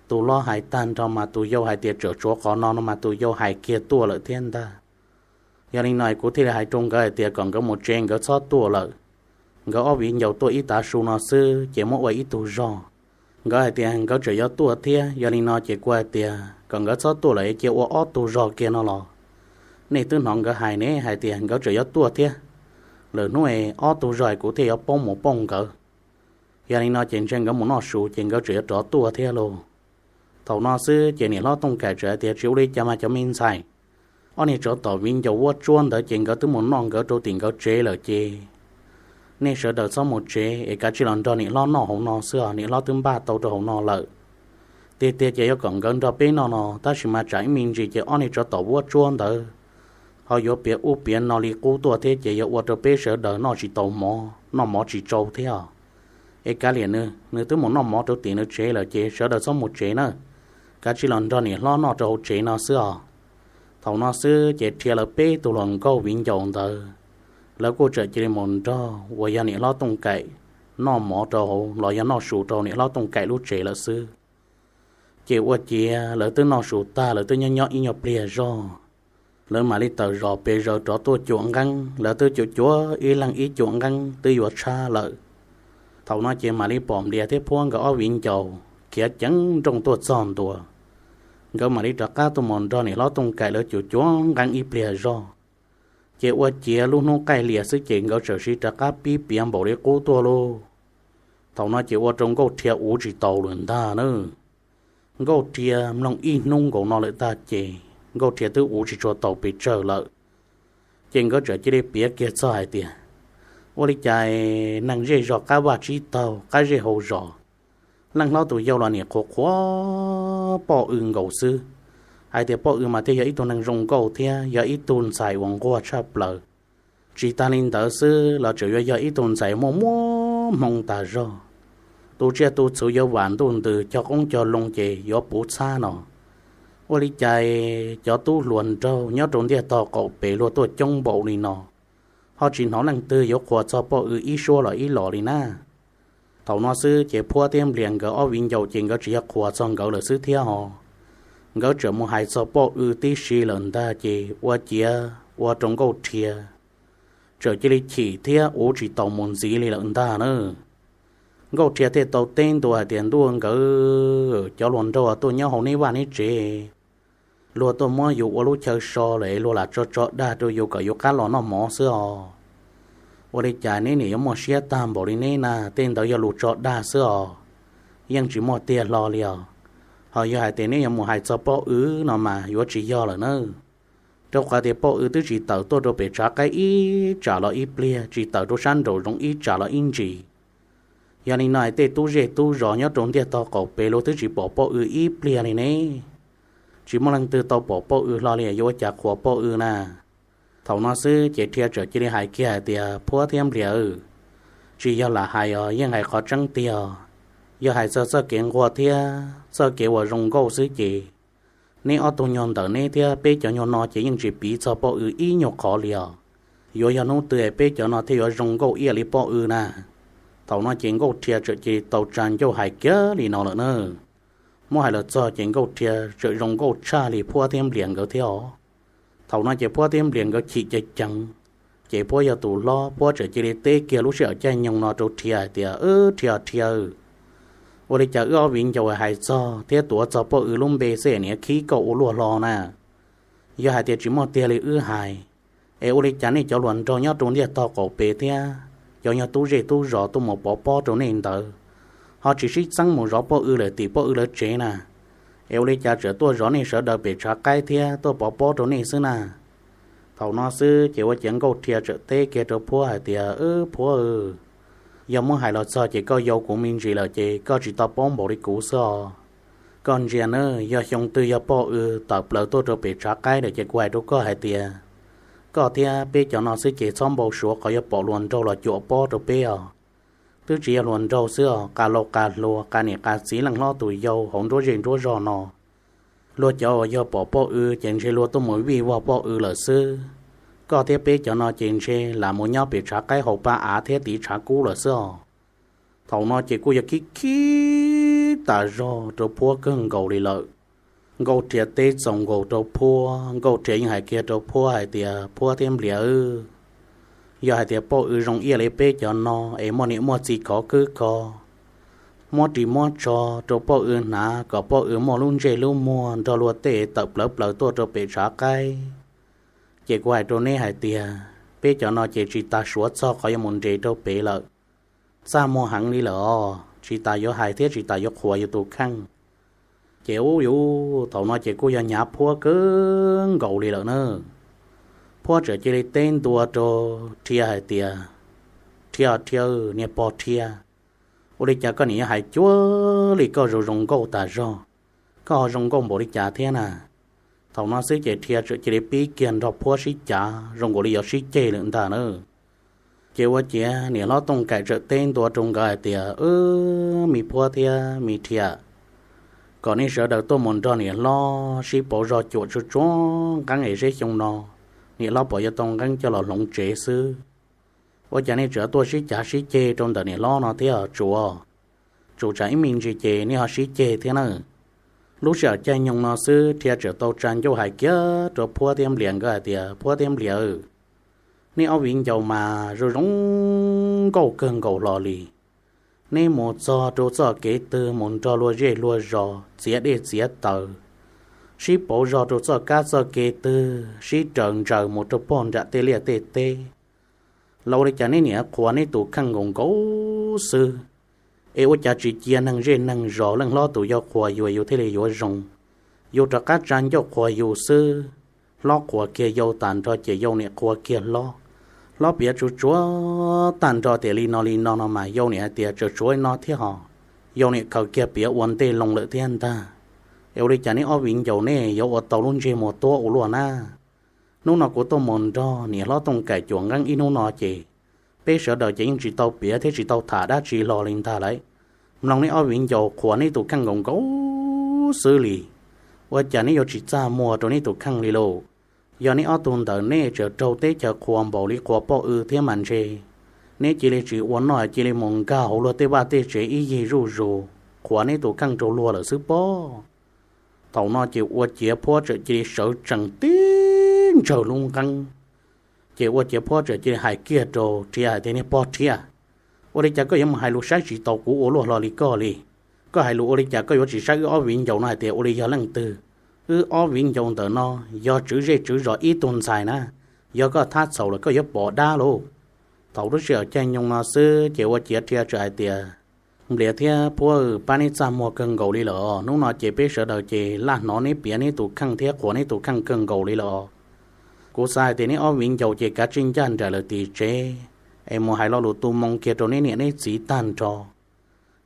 Tus hlob hais tag nrho mas tus yau hais tias tseem tshuav qhov no no mas tus yau hais kiag tuaj lawm thiab ntag. Yog li no kuv thiaj li hais rau nkawd hais tias kom nkawd mus tsev, nkawd txhob tuaj lawm. Nkawd ob viv ncaus tuaj ib tav su no xwb ces muab ua ib tug zog. Nkawd hais tias nkawd tseem yuav tuaj thiab, yog li no ces kuv hais tias kom nkawd txhob tuaj lawm, cia ua ob tug zog kiag no los. Nej twb hnov nkawd hais ne, hais tias nkawd tseem yuav tuaj thiab. Lwm hnub ob tug zog kuv thiaj yuav poob mus pauj nkawd. Yog li no ces ntshe nkawd mus noj su ces nkawd tseem yuav rov tuaj thiab lauj. Thaum no xwb ces niam hlob Tooj Kaim txawm hais tias tsis ua li cas mas cov me ntxhais, ob niag tsov tom viv ncaus vuab tsuab ntawd ces nkawd twb mus noj nkawd rau tim nkawd tsev lawm ces nej sawv daws txhob mus tsev es kav tsij los nrog niam hlob noj hauv no xwb os, niam hlob twb npaj tau rau hauv no lawm. Tiag tiag ces yuav kom nkawd nrog peb noj no tab sis mas tsam ib me ntsis ces ob niag tsov tom vuab tsuab ntawd ho yuav piav ub piav no li qub tuaj thiab ces yuav ua rau peb sawv daws noj tsis tau mov, noj mov tsis tsau thiab os. Es kav liam nws, nws twb mus noj mov rau tim nws tsev lawm ces sawv daws txhob mus tsev na, kav tsij los nrog niam hlob noj rau hauv tsev no xwb os. Thaum no xwb ces rhia lawv peb tug hluas nkauj viv ncaus ntawd, lawv kuj txawm cia li mus nrog uas yog niam hlob Tooj Kaim noj mov rau hauv los yog noj su rau niam hlob Tooj Kaim lub tsev lawm xwb. Ces ua ciav lawv twb noj su tag, lawv twb nyob nyob ib nyuag pliag zog, lawv mam li tawm zos pes zaws rov tuaj cuam nqeeb. Lawv twb cuam cuam ib leeg ib cuam nqeeb twb yuav tshab lawm. Thaum no ces mam li pom Nplias thiab Phuab nkawd ob viv ncaus khiav ceev nrooj tuaj txog ntua. Nkawd mam li rov qab tuaj mus nrog niam hlob Tooj Kaim lawv cuam cuam nqeeb ib pliag zog. Ces ua ciav lub hnub qaij lias xwb ces nkawd txawm sim rov qab pib piav npaum li qub tuaj lauj. Thaum no ces ua rau Nkauj Rhia uv tsis taus lawm ntag na. Nkauj Rhia mloog ib hnub nkaus no lawm tag ces Nkauj Rhia twb uv tsis tshua taus pes tsawg lawm. Ces nkawd txawm cia li piav kiag txog hais tias, ua li cas neeg zej zos qab vaj tsib taug qab zej hauv zos, leej hlob tus yau los nim qhuas qhuas poj W nkaus xwb, hais tias poj W mas thiaj yog ib tug neeg zoo nkauj thiab yog ib tug ntxhais uas nquag tshaj plaws. Tsis tas li ntawd xwb los tseem yuav yog ib tug ntxhais muaj muaj hmoo tas zog, tu tsiaj tu txhuv yuav vam ntuj ntws, cog qoob cog loo ces yuav puv txhab no. Ua li cas cov tub hluas nraug nyob rau ntiaj tog qaum pem luag tuaj coob npaum li no, ho tsis hnov leej twg yuav qhuas txog poj W ib suab los ib los li na. Thaum no xwb ces Phuab thiab Nplias nkawd ob viv ncaus ces nkawd tsis yog qhuas txog nkawd lawm xwb thiab ho, nkawd tseem mus hais txog poj W tib si lawm ntag ces ua ciav ua rau Nkauj Rhia txawm cia li chim thiab uv tsis taus mus ntxiv li lawm ntag na. Nkauj Rhia thiaj tau teb ntua hais tias, ntuj nkawd, cov hluas nraug tuaj nyob hauv neb vaj neb tsev, luag tuaj muab yus ua lub chaw so lawm luag lam tso tso dag rau yus kom yus qab los noj mov xwb os. Ua li cas neb nim yuav muaj siab tag npaum li neb na? Tej ntawd yog lus tso dag xwb os, yeej tsis muaj tiag hlo li os. Ho yog hais tias neb yuav mus hais txog poj W no mas yuav tsis yog lawm na, rau qhov tias poj W twb tsis tawm tuaj rau pem tshav qaib ib tsam los ib pliag, tsis tawm rau sab nraum zoov ib tsam los ib ntsis. Yog li no tej tub zej tub zos nyob rau ntiaj tog qaum pem luag twb tsis pom poj W ib pliag li ne. Tsis muaj leej twg tau pom poj W hlo li, yuav ua cas qhuas poj W na? Thaum no xwb ces Rhia txawm cia li hais kiag hais tias, Phuab thiab Nplias, tsis yog lam hais os, yeej hais qhov tseeb tiag. Yog hais txog txoj kev nquag thiab txoj kev uas zoo nkauj xwb ces neb ob tug nyuag ntawm neb thiab peb cov nyuag no ces yeej tsis piv txog poj W ib nyuag qhov li os. Yuav yog hnub twg peb cov no thiaj yuav zoo nkauj ib yam li poj W na? Thaum no ces Nkauj Rhia txawm cia li tau tsa ncauj hais kiag li no lawm na. Muab hais los txog ces Nkauj Rhia txawm zoo nkauj tshaj li Phuab thiab Nplias nkawd thiab os. Thaum no ces Phuab thiab Nplias nkawd chim ceev ceev, ces Phuab yog tus hlob, Phuab txawm cia li teb kiag lub sij hawm caij nyoog no rau Rhia hais tias, Wb Rhia, Rhia, ua li cas wb ob viv ncaus hais txog thiab tuav txog poj W lub npe xwb es niam khib koj ua luaj hlo na? Yog hais tias tsis muaj tiag li wb hais, es ua li cas nej cov hluas nraug nyob rau ntiaj tog qaum pem thiab cov nyuag tub zej tub zos tuaj mus pov pob rau nej ntawd, ho tsis sib txeeb mus zov poj W lawm tim poj W lawv tsev na? Es ua li cas tseem tuaj zov nej sawv daws pem tshav qaib thiab tuaj pov pob rau nej xwb na? Thaum no xwb ces ua ciav Nkauj Rhia txawm teb kiag rau Phuab hais tias, Wb Phuab, yog muab hais los txog ces koj yau kuv me ntsis lawm ces koj tsis tau paub npaum li kuv xwb os. Koj ntsia nawb, yog xyoo twg yog poj W tawm plaws tuaj rau pem tshav qaib lawm ces kuv hais rau koj hais tias, koj thiab peb cov no xwb ces txhob npau suav qhov yuav pom hluas nraug los cuam pob rau peb os. Twb tsis yog hluas nraug xwb os, qas laus qas hluas, qas niam qas txiv, leej hlob tus yau hauv nruab zej nruab zog no, luag cov uas yog pom poj W ces ntshe luag tuaj mus vij vog poj W lawm xwb. Koj thiab peb cov no ces ntshe lam mus nyob pem tshav qaib haus pa av thiab tiv tshav kub lawm xwb os. Thaum no ces kuj yog khib khib tas zog rau Phuab kawg nkaus li lawm. Nkauj Rhiav teb txaus nkaus rau Phuab, Nkauj Rhiav yeej hais kiag rau Phuab hais tias, Phuab thiab Nplias, yog hais tias Paj Ws zoo ib yam li peb cov no es muaj niam muaj txiv khov khwb kho, muab ris muab tsho rau Paj Ws hnav kom Paj Ws muaj lub ntsej lub muag nrog luag tej tawm plawv plaws tuaj rau pem tshav qaib, ces kuv hais rau neb hais tias peb cov no ces tsis tas suav txog qhov yuav mus nres rau pem lawm. Txaj muag heev li lawm os, tsis tas yuav hais thiab tsis tas yuav qhuas yus tus kheej. Ces ub yuv, thaum no ces kuj yog hnyav Phuab kawg nkaus li lawm na. Phuab txawm cia li teb ntua rau Rhiav hais tias, Rhiav, Rhiav, niag pog Rhiav, ua li cas koj niam yuav hais cuag li koj zoo zoo nkauj tas zog? Koj ho zoo nkauj npaum li cas thiab na? Thaum no xwb ces Rhiav txawm cia li pib kiag nrog Phuab sib cav zoo nkaus li yuav sib ceg lawm ntag na. Ces ua ciav niam hlob Tooj Kaim txawm teb ntua rau nkawd hais tias, Wb, me Phuab thiab me Rhiav, kom nej sawv daws tuaj mus nrog niam hlob sib pauv zog cuam tsuag tsuag nqeeb es seb xyoo no niam hlob puas yuav tau nqeeb coj los hloov tsev xwb. Ua cas nej tseem tuaj sib cav sib ceg rau ntawm niam hlob no thiab? Tsuas, tsuas tsam ib me ntsis ces nej ho sib ceg thiab na. Lub sij hawm caij nyoog no xwb Rhiav txawm tau tsa ncauj hais kiag rau Phuab thiab Nplias nkawd hais tias, Phuab thiab Nplias, nej ob viv ncaus mas zoo zoo nkauj kawg nkaus hlo li. Neb mus txog rau txoj kev twg mus nrog luag zej luag zos txiav dej txiav taws, sib pauv zog rau txoj kab txoj kev twg sib raws ntsaws mus rau pog nram tej liaj tej teb. Los ua li cas neb niam qhuas neb tus kheej nkaus nkaus xwb? Es ua cas tsis cia neeg zej neeg zos leej hlob tus yau qhuas yus yus thiaj li yuav zoo? Yus rov qab tsa ncauj qhuas yus xwb, hlob qhuas kiag yau tas nrho ces yau niam qhuas kiag hlob. Hlob piav tsuag tsuag tag nrho tias li no li no no mas yau niam hais tias tseem tshuav li no thiab hos, yau niam khaws kiag piav ua ntej loo lawm thiab ntag. Es ua li cas neb ob viv ncaus nej yuav ua tau lub ntsej muag tuab ua luaj na? Hnub no kuv tuaj mus nrog niam hlob Tooj Kaim cuam nqeeb ib hnub no ces peb sawv daws ces yeej tsis tau piav thiab tsis tau tham dab tsi hlo li ntag lauj. Mloog neb ob viv ncaus qhuas neb tus kheej nkaus nkaus xwb li. Ua cas neb yuav tsis txaj muag rau neb tus kheej li lauj? Yog neb ob tug ntawm nej tseem raug teb chaws qhuas npaum li qhuas Paj Ws thiab mas ntshe neb cia li tsis ua noj cia li mus nkag hauv luag tej vaj tej tsev ib yig zuj zus, qhuas neb tus kheej rau luag lawm xwb pob. Thaum no ces ua ciav Phuab txawm cia li sawv tsees tib ntsawg lub nqeeb. Ces ua ciav Phuab txawm cia li hais kiag rau Rhiav hais tias, Niag pog Rhiav, ua li cas koj yuav mus hais lus saib tsis taus kuv ua luaj hlo li koj li? Koj hais lus ua li cas koj yuav tsis saib wb ob viv ncaus no hais tias ua li yog leej twg? Wb ob viv ncaus ntawm no yog tswv zej tswv zos ib tug ntxhais na. Yog koj thab txhaum lawm koj yuav pom dab lauj. Thaum lub sij hawm caij nyoog no xwb ces ua ciav Rhiav txawm hais tias, Nplias thiab Phuab, pab neb txaj muag kawg nkaus li lawm. Hnub no ces peb sawv daws ces laj hnov neb piav neb tus kheej thiab qhuas neb tus kheej kawg nkaus li lawm. Kuv xav hais tias neb ob viv ncaus ces kav tsij ncaj nraim lawm tim tsev es mus hais lo lus tu moo kiag rau neb niam neb txiv tag nrho,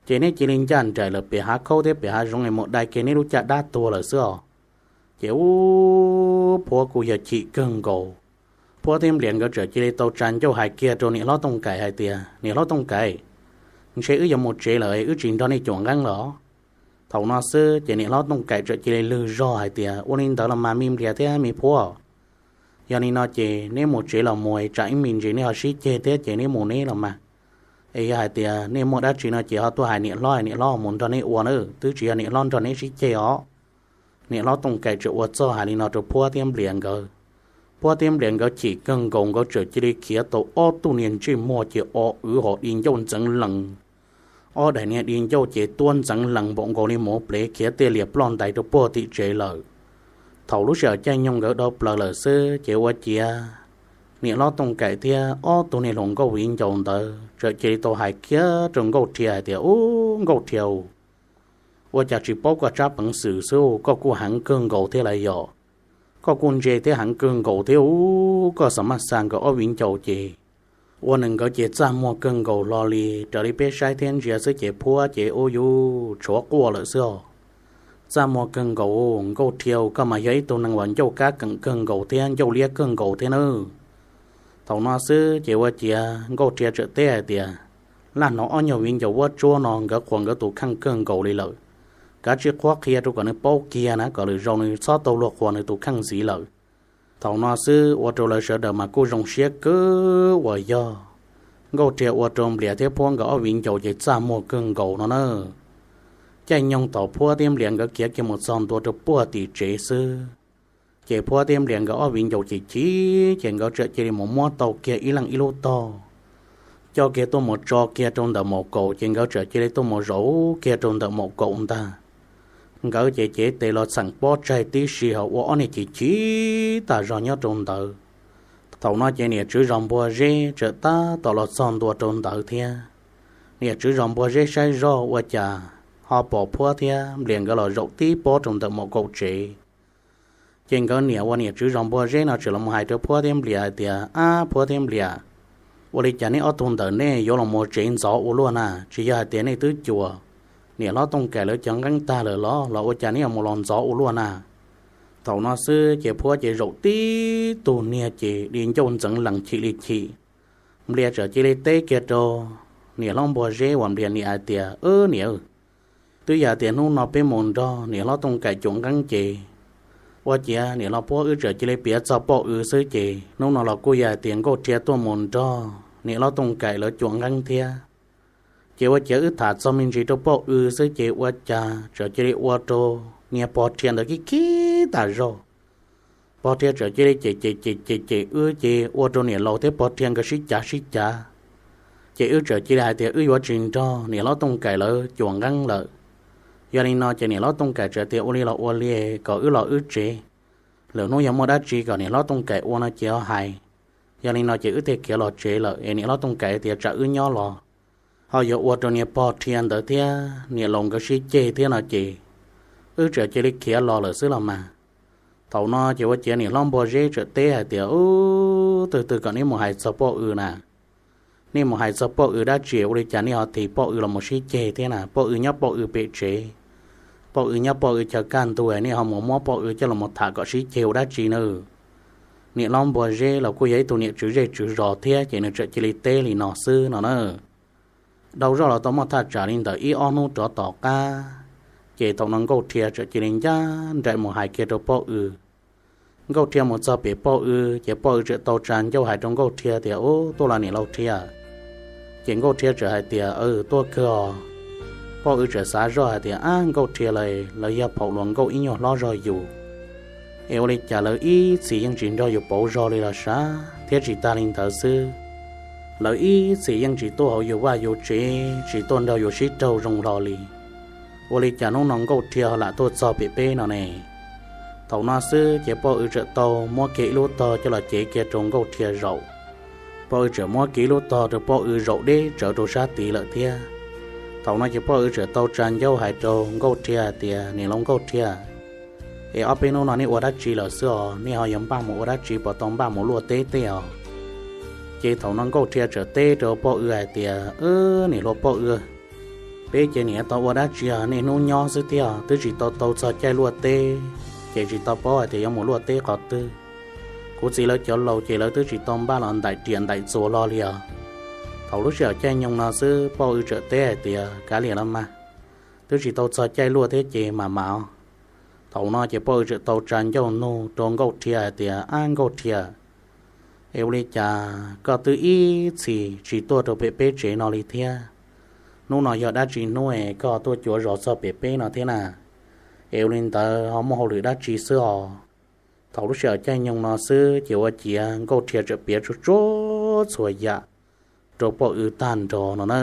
ces neb cia li ncaj nraim lawm pem hav khaub thiab pem hav zoov es mus dai kiag neb lub caj dab tuag lawm xwb os. Ces ub, Phuab kuj yog chim kawg nkaus. Phuab thiab Nplias nkawd txawm cia li tau tsa ncauj hais kiag rau niam hlob Tooj Kaim hais tias, Niam hlob Tooj Kaim, ntshe wb yuav mus tsev lawm, wb tsis nrog nej cuam nqeeb lawm. Thaum no xwb ces niam hlob Tooj Kaim txawm cia li lwg zog hais tias, Ua li ntawd los mas me Nplias thiab me Phuab, yog li no ces neb mus tsev los mus, tsam ib me ntsis neb ho sib ceg thiab ces neb mus neb los mas. Es yog hais tias nej muaj dab tsi no ces ho tuaj hais niam hlob, niam hlob mus nrog neb ua na, twb tsis yog niam hlob nrog neb sib ceg os. Niam hlob Tooj Kaim txawm ua txuj hais li no rau Phuab thiab Nplias nkawd. Phuab thiab Nplias nkawd chim kawg nkaus, nkawd txawm cia li khiav tau ob tug niag ntsej muag ces o wv hos di ncauj ntxeev lees. Ob daim niag di ncauj ces tuab ntxeev lees npaum nkaus li muv plev, khiav tej lias ploj ntais rau puag tim tsev lawm. Thaum lub sij hawm caij nyoog nkawd dhau plaws lawm xwb ces ua ciav niam hlob Tooj Kaim thiab ob tug niag hluas nkauj viv ncaus ntawd txawm cia li tau hais kiag rau Nkauj Rhia hais tias, Ub, Nkauj Rhia, ua cas tsis paub koj tsab peev xwm xwb, koj kuj heev kawg nkaus thiab lauj yom? Koj kuj ntse thiab heev kawg nkaus thiab, ub, koj xa maj xa nkawd ob viv ncaus ces ua rau nkawd ces txaj muag kawg nkaus hlo li. Raws li peb saib thiab ntsia xwb ces Phuab ces ub yuv tshuav quaj lawm xwb os. Txaj muag kawg nkaus, Nkauj Rhia, koj mas yog ib tug neeg uas ncauj kab keem kawg nkaus thiab ncauj liab kawg nkaus thiab nawb. Thaum no xwb ces ua ciav Nkauj Rhia txawm teb hais tias, Laj hnov ob nyuag viv ncaus vuab tsuab no nkawd qhuas nkawd tus kheej kawg nkaus li lawm. Kav tsij qhuab qhia rau kom nws paub kiag na, kom lwm zaus nws txhob tau luag qhuas nws tus kheej ntxiv lawm. Thaum no xwb ua rau lawv sawv daws mas kuj zoo siab kawg uas yog Nkauj Rhia ua rau Nplias thiab Phuab nkawd ob viv ncaus ces txaj muag kawg nkaus no na. Caij nyoog thaum Phuab thiab Nplias nkawd khiav kiag mus txog ntua rau puag tim tsev xwb, ces Phuab thiab Nplias nkawd ob viv ncaus chim chim ces nkawd txawm cia li mus muab tau kiag ib leeg ib lub tog, coj kiag tuaj mus tso kiag rau ntawm maum kaum ces nkawd txawm cia li tuaj mus zaum kiag rau ntawm maum kaum ntag. Nkawd ces cev tes los txheem pob tsaig tib si ho ua ob niag chim chim tas zog nyob rau ntawd. Thaum no ces niam tswv zos Npua Zeb txawm tab tom los txog ntua rau ntawd thiab. Niam tswv zos Npua Zeb saib zoj ua cas ho pom Phuab thiab Nplias nkawd los zaum tib pob rau ntawm maum kaum tsev. Ces nkawd niam uas niam tswv zos Npua Zeb no txawm los mus hais rau Phuab thiab Nplias hais tias, Ab Phuab thiab Nplias, ua li cas neb ob tug ntawm nej yuav los mus tsev ntxov ua luaj na? Tsis yog hais tias nej twb cuag niam hlob Tooj Kaim lawv cov nqeeb tag lawm los los ua cas neb yuav mus los ntxov ua luaj na? Thaum no xwb ces Phuab ces zaum tib tug niag ces di ncauj ntxeev lees chim li chim. Nplias txawm cia li teb kiag rau niam hlob Npua Zeb uas Nplias niam hais tias, Wb niam, twb yog tias hnub no peb mus nrog niam hlob Tooj Kaim cuam nqeeb ces ua ciav niam hlob Phuab wb txawm cia li piav txog Poj Ws xwb ces hnub no los kuj yog hais tias Nkauj Rhia tuaj mus nrog niam hlob Tooj Kaim lawv cuam nqeeb thiab. Ces ua ciav wb tham txog me ntsis rau Poj Ws xwb ces ua cas txawm cia li ua rau niag Pog Rhia ntawd khib khib tas zog. Pog Rhia txawm cia li cem cem cem cem cem wb ces ua rau niam laus thiab Pog Rhia nkawd sib cav sib cav. Ces wb txawm cia li hais tias wb yuav tsis nrog niam hlob Tooj Kaim lawv cuam nqeeb lawm. Yog li no ces niam hlob Tooj Kaim txawm tias ua li los ua li, kom wb los wb tsev. Lwm hnub yog muaj dab tsi kom niam hlob Tooj Kaim ua no ces ho hais. Yog li no ces wb thiaj khiav los tsev lawm es niam hlob Tooj Kaim tias tsam wb nyob los ho yuav ua rau niag Pog Rhia ntawd thiab niam laus nkawd sib ceg thiab no ces wb txawm cia li khiav los lawm xwb los mas. Thaum no ces ua ciav niam hlob Npua Zeb txawm teb hais tias, Ub, twg twg kom neb mus hais txog Poj Ws na? Nej mus hais txog Poj Ws dab tsi ua li cas nej ho thim Poj Ws los mus sib ceg thiab na? Poj Ws nyob Poj Ws pem tsev, Poj Ws nyob Poj Ws chaw kaj ntug, nej ho mus muab Poj Ws coj los tham kom sib ceg ua dab tsi na? Niam hlob Npua Zeb los kuj yog ib tug niam tswv zej tswv zos thiab ces nws txawm cia li teb li no xwb no na. Dhau zoj los tau muaj thaj tsam li ntawm ib ob hnub rov tom qab, ces thaum no Nkauj Rhia txawm cia li ncaj nraim mus hais kiag rau Poj Ws. Nkauj Rhia mus txog pem Poj Ws ces Poj Ws txawm tau tsa ncauj hais rau Nkauj Rhia tias, Ub, tuaj los niam laus Rhia? Ces Nkauj Rhia txawm hais tias, Aws, tuaj kawg os. Poj Ws txawm xav zoj hais tias, Ab, Nkauj Rhia lawv, lawv yog phaum luag nkauj ib nyuag hlob zog yus, es ua li cas lawv ib txhis yeej tsis nrog yus pauv zog li los sav, thiab tsis tag li ntawd xwb, lawv ib txhis yeej tsis tuaj hauv yus vaj yus tsev, tsis tuaj nrog yus sib raug zoo hlo li. Ua li cas hnub no Nkauj Rhia ho lam tuaj txog pem peb no ne? Thaum no xwb ces Poj Ws txawm tau muab kiag ib lub tog coj los cev kiag rau Nkauj Rhia zaum. Poj Ws txawm muab kiag ib lub tog rau Poj Ws zaum deb tsawv rau sab tid lawm thiab. Thaum no ces Poj Ws txawm tau tsa ncauj hais rau Nkauj Rhia hais tias, Niam laus Nkauj Rhia, es ob peb hnub no nej ua dab tsi lawm xwb os? Nej ho yuav npaj mus ua dab tsi, puas tau npaj mus luaj teb tej os? Ces thaum no Nkauj Rhia txawm teb rau Poj Ws hais tias, Wb, niam hluas Poj Ws, peb ces niam tau ua dab tsi os, niaj hnub nyob xwb thiab twb tsis tau tau txog caij luaj teb, ces tsis tau paub hais tias yuav mus luaj teb qhov twg. Kuv txiv lawv cov laus ces lawv twb tsis tau npaj los ntaim riam ntaim txuas hlo li os. Thaum lub sij hawm caij nyoog no xwb Poj Ws txawm teb hais tias, Kav liam los mas, twb tsis tau txog caij luaj thiab ces mam mam os. Thaum no ces Poj Ws txawm tau tsa ncauj nug rau Nkauj Rhia hais tias, Ab Nkauj Rhia, es ua li cas koj twb ib txhis tsis tuaj rau pem peb tsev no li thiab? Hnub no yog dab tsi hnub es koj tuaj cuav zos txog pem peb no thiab na? Es ua li ntawd ho muaj hauj lwm dab tsi xwb os? Thaum lub sij hawm caij nyoog no xwb ces ua ciav Nkauj Rhia txawm piav tsuag tsuag txhua yam rau Poj Ws tag nrho no na.